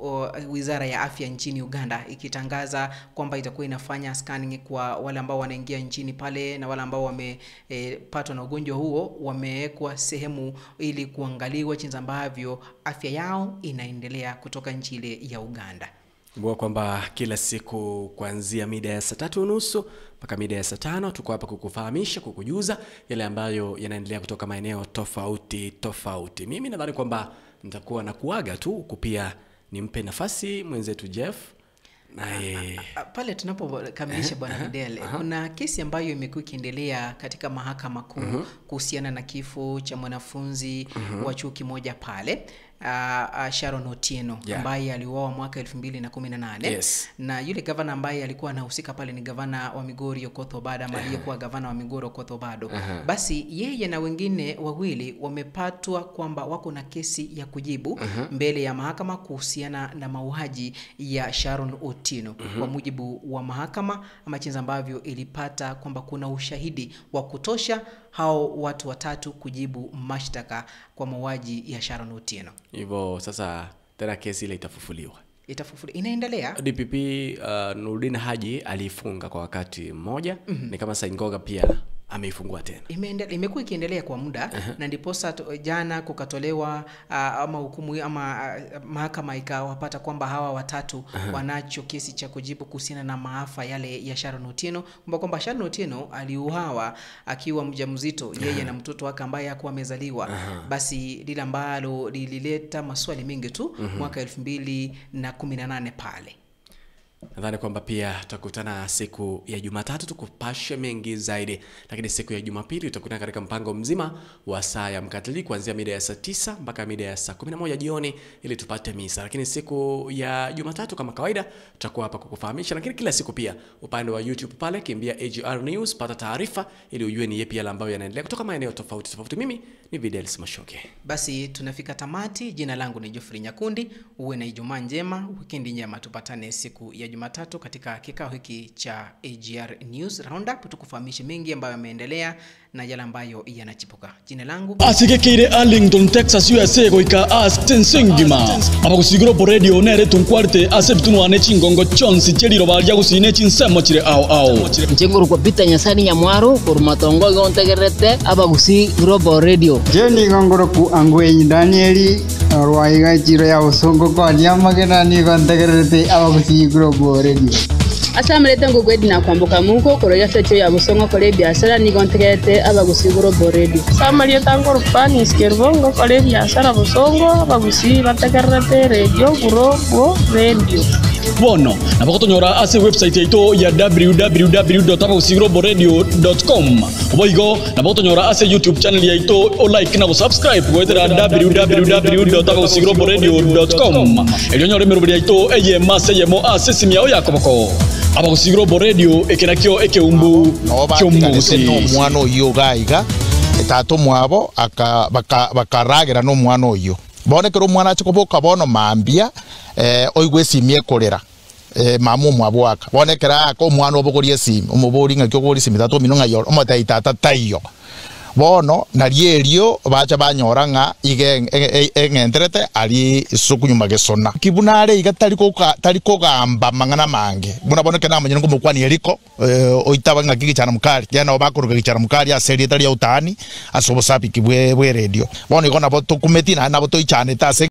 Speaker 8: Wizara ya Afya nchini Uganda ikitangaza kwamba itakuwa inafanya scanning kwa wale ambao wanaingia nchini pale na wale ambao wamepatwa na ugonjwa huo wamewekwa sehemu ili kuangaliwa jinsi ambavyo afya yao inaendelea kutoka nchi ile ya Uganda.
Speaker 7: Kumbuka kwamba kila siku kuanzia mida ya saa 3:30 mpaka mida ya saa 5 tuko hapa kukufahamisha, kukujuza yale ambayo yanaendelea kutoka maeneo tofauti tofauti. Mimi nadhani kwamba nitakuwa na kuaga tu kupia nimpe nafasi mwenzetu Jeff. Naye
Speaker 8: pale tunapokamilisha Bwana Fidel, kuna kesi ambayo imekuwa ikiendelea katika mahakama kuu kuhusiana na kifo cha mwanafunzi wa chuo kimoja pale Sharon Otieno ambaye aliuawa mwaka 2018. Na yule gavana ambaye alikuwa anahusika pale ni gavana wa Migori Okoth Obado, ama aliyekuwa gavana wa Migori Okoth Obado. Basi yeye na wengine wawili wamepatwa kwamba wako na kesi ya kujibu mbele ya mahakama kuhusiana na mauaji ya Sharon Otieno. Kwa mujibu wa mahakama ama jinsi ambavyo ilipata kwamba kuna ushahidi wa kutosha hao watu watatu kujibu mashtaka kwa mauaji ya Sharon Otieno.
Speaker 7: Hivyo sasa tena kesi ile itafufuliwa.
Speaker 8: Inaendelea.
Speaker 7: DPP Nurdin Haji aliifunga kwa wakati mmoja. Ni kama Saingoga pia ameifungua tena.
Speaker 8: Imekuwa ikiendelea kwa muda na ndiposa jana kukatolewa ama hukumu ama mahakama ikawapata kwamba hawa watatu wanacho kesi cha kujibu kuhusiana na maafa yale ya Sharon Otieno, kwamba Sharon Otieno aliuawa akiwa mjamzito yeye na mtoto wake ambaye hakuwa amezaliwa. Basi lile ambalo lilileta maswali mengi tu mwaka 2018 pale.
Speaker 7: Nadhani kwamba pia tutakutana siku ya Jumatatu tukupashe mengi zaidi, lakini siku ya Jumapili tutakutana katika mpango mzima wa saa ya mkatili kuanzia mida ya saa 9 mpaka mida ya saa 11 jioni ili tupate misa. Lakini siku ya Jumatatu kama kawaida tutakuwa hapa kukufahamisha, lakini kila siku pia upande wa YouTube pale kimbia AGR News, pata taarifa ili ujue ni yapi yale ambayo yanaendelea kutoka maeneo tofauti tofauti. Mimi ni Fidel Mashoke.
Speaker 8: Basi tunafika tamati. Jina langu ni Geoffrey Nyakundi. Uwe na Ijumaa njema, wikendi njema, tupatane siku ya ya Jumatatu katika kikao hiki cha AGR News Roundup, tukufahamishe mengi ambayo yameendelea na yale ambayo yanachipuka. Jina langu
Speaker 1: Asigekire Arlington, Texas, USA goika ase ensengima abagusii Global Radio nere tunkwarte ase ebitunwa chingongo chonsi cheriroba ria gusii ne chinsemo chire ao ao.
Speaker 3: Nchenguru kwa Peter Nyasani Nyamwaro korumatongo igontegerete abagusii Global Radio.
Speaker 22: Jeni gongoroku angwenyi Danieli rwaiga chiro ya usongo kwa niamagena nigontegerete abagusii Global Radio.
Speaker 4: Asamalete ngogwedi na kwamboka muko koroya secho ya busongo kore biashara nigo ntegerete abagusii Global Radio.
Speaker 5: Samarieta nkorupanis Kerubo ngokora ebiasara Bosongo abagusii bategererete radio Global Radio.
Speaker 1: Bono nabo gotonyora ase website yaito ya www.abagusii-globalradio.com boigo nabo gotonyora ase YouTube channel yaito o like na gosubscribe goetera www.abagusii-globalradio.com erio nyore emeroberi yaito eyemo ase eyemo ase esimi yao ya koboko. Abagusii Global Radio eke nakio ekeumbu
Speaker 6: batiganete
Speaker 1: kiomogusi.
Speaker 6: Nomwana oyo gaiga tata mwabo aka bakaragera nomwana oyo bono ekero omwana ache koboka bono mambia oigwe esimi ekorera mama omwabo aka bono ekero aka omwana obogoria esimi omobori ng'aki obogoria esimi tata omino ng'ai ore omotebia tata taiyo bono nari erio bacha banyora ng'a iga eng'enterete ari sukunyuma gesona kibuna are iga tari koka tari kogamba mang'ana mange buna bono ekero namanyire ngomokwania eriko oitaba ng'aki gichana mukari kiana nabo bakoroka gichana mukari ase erieta ria utani ase obosabiki bwe bwe radio bono igo nabo tokumeti naende nabo toichanete ase.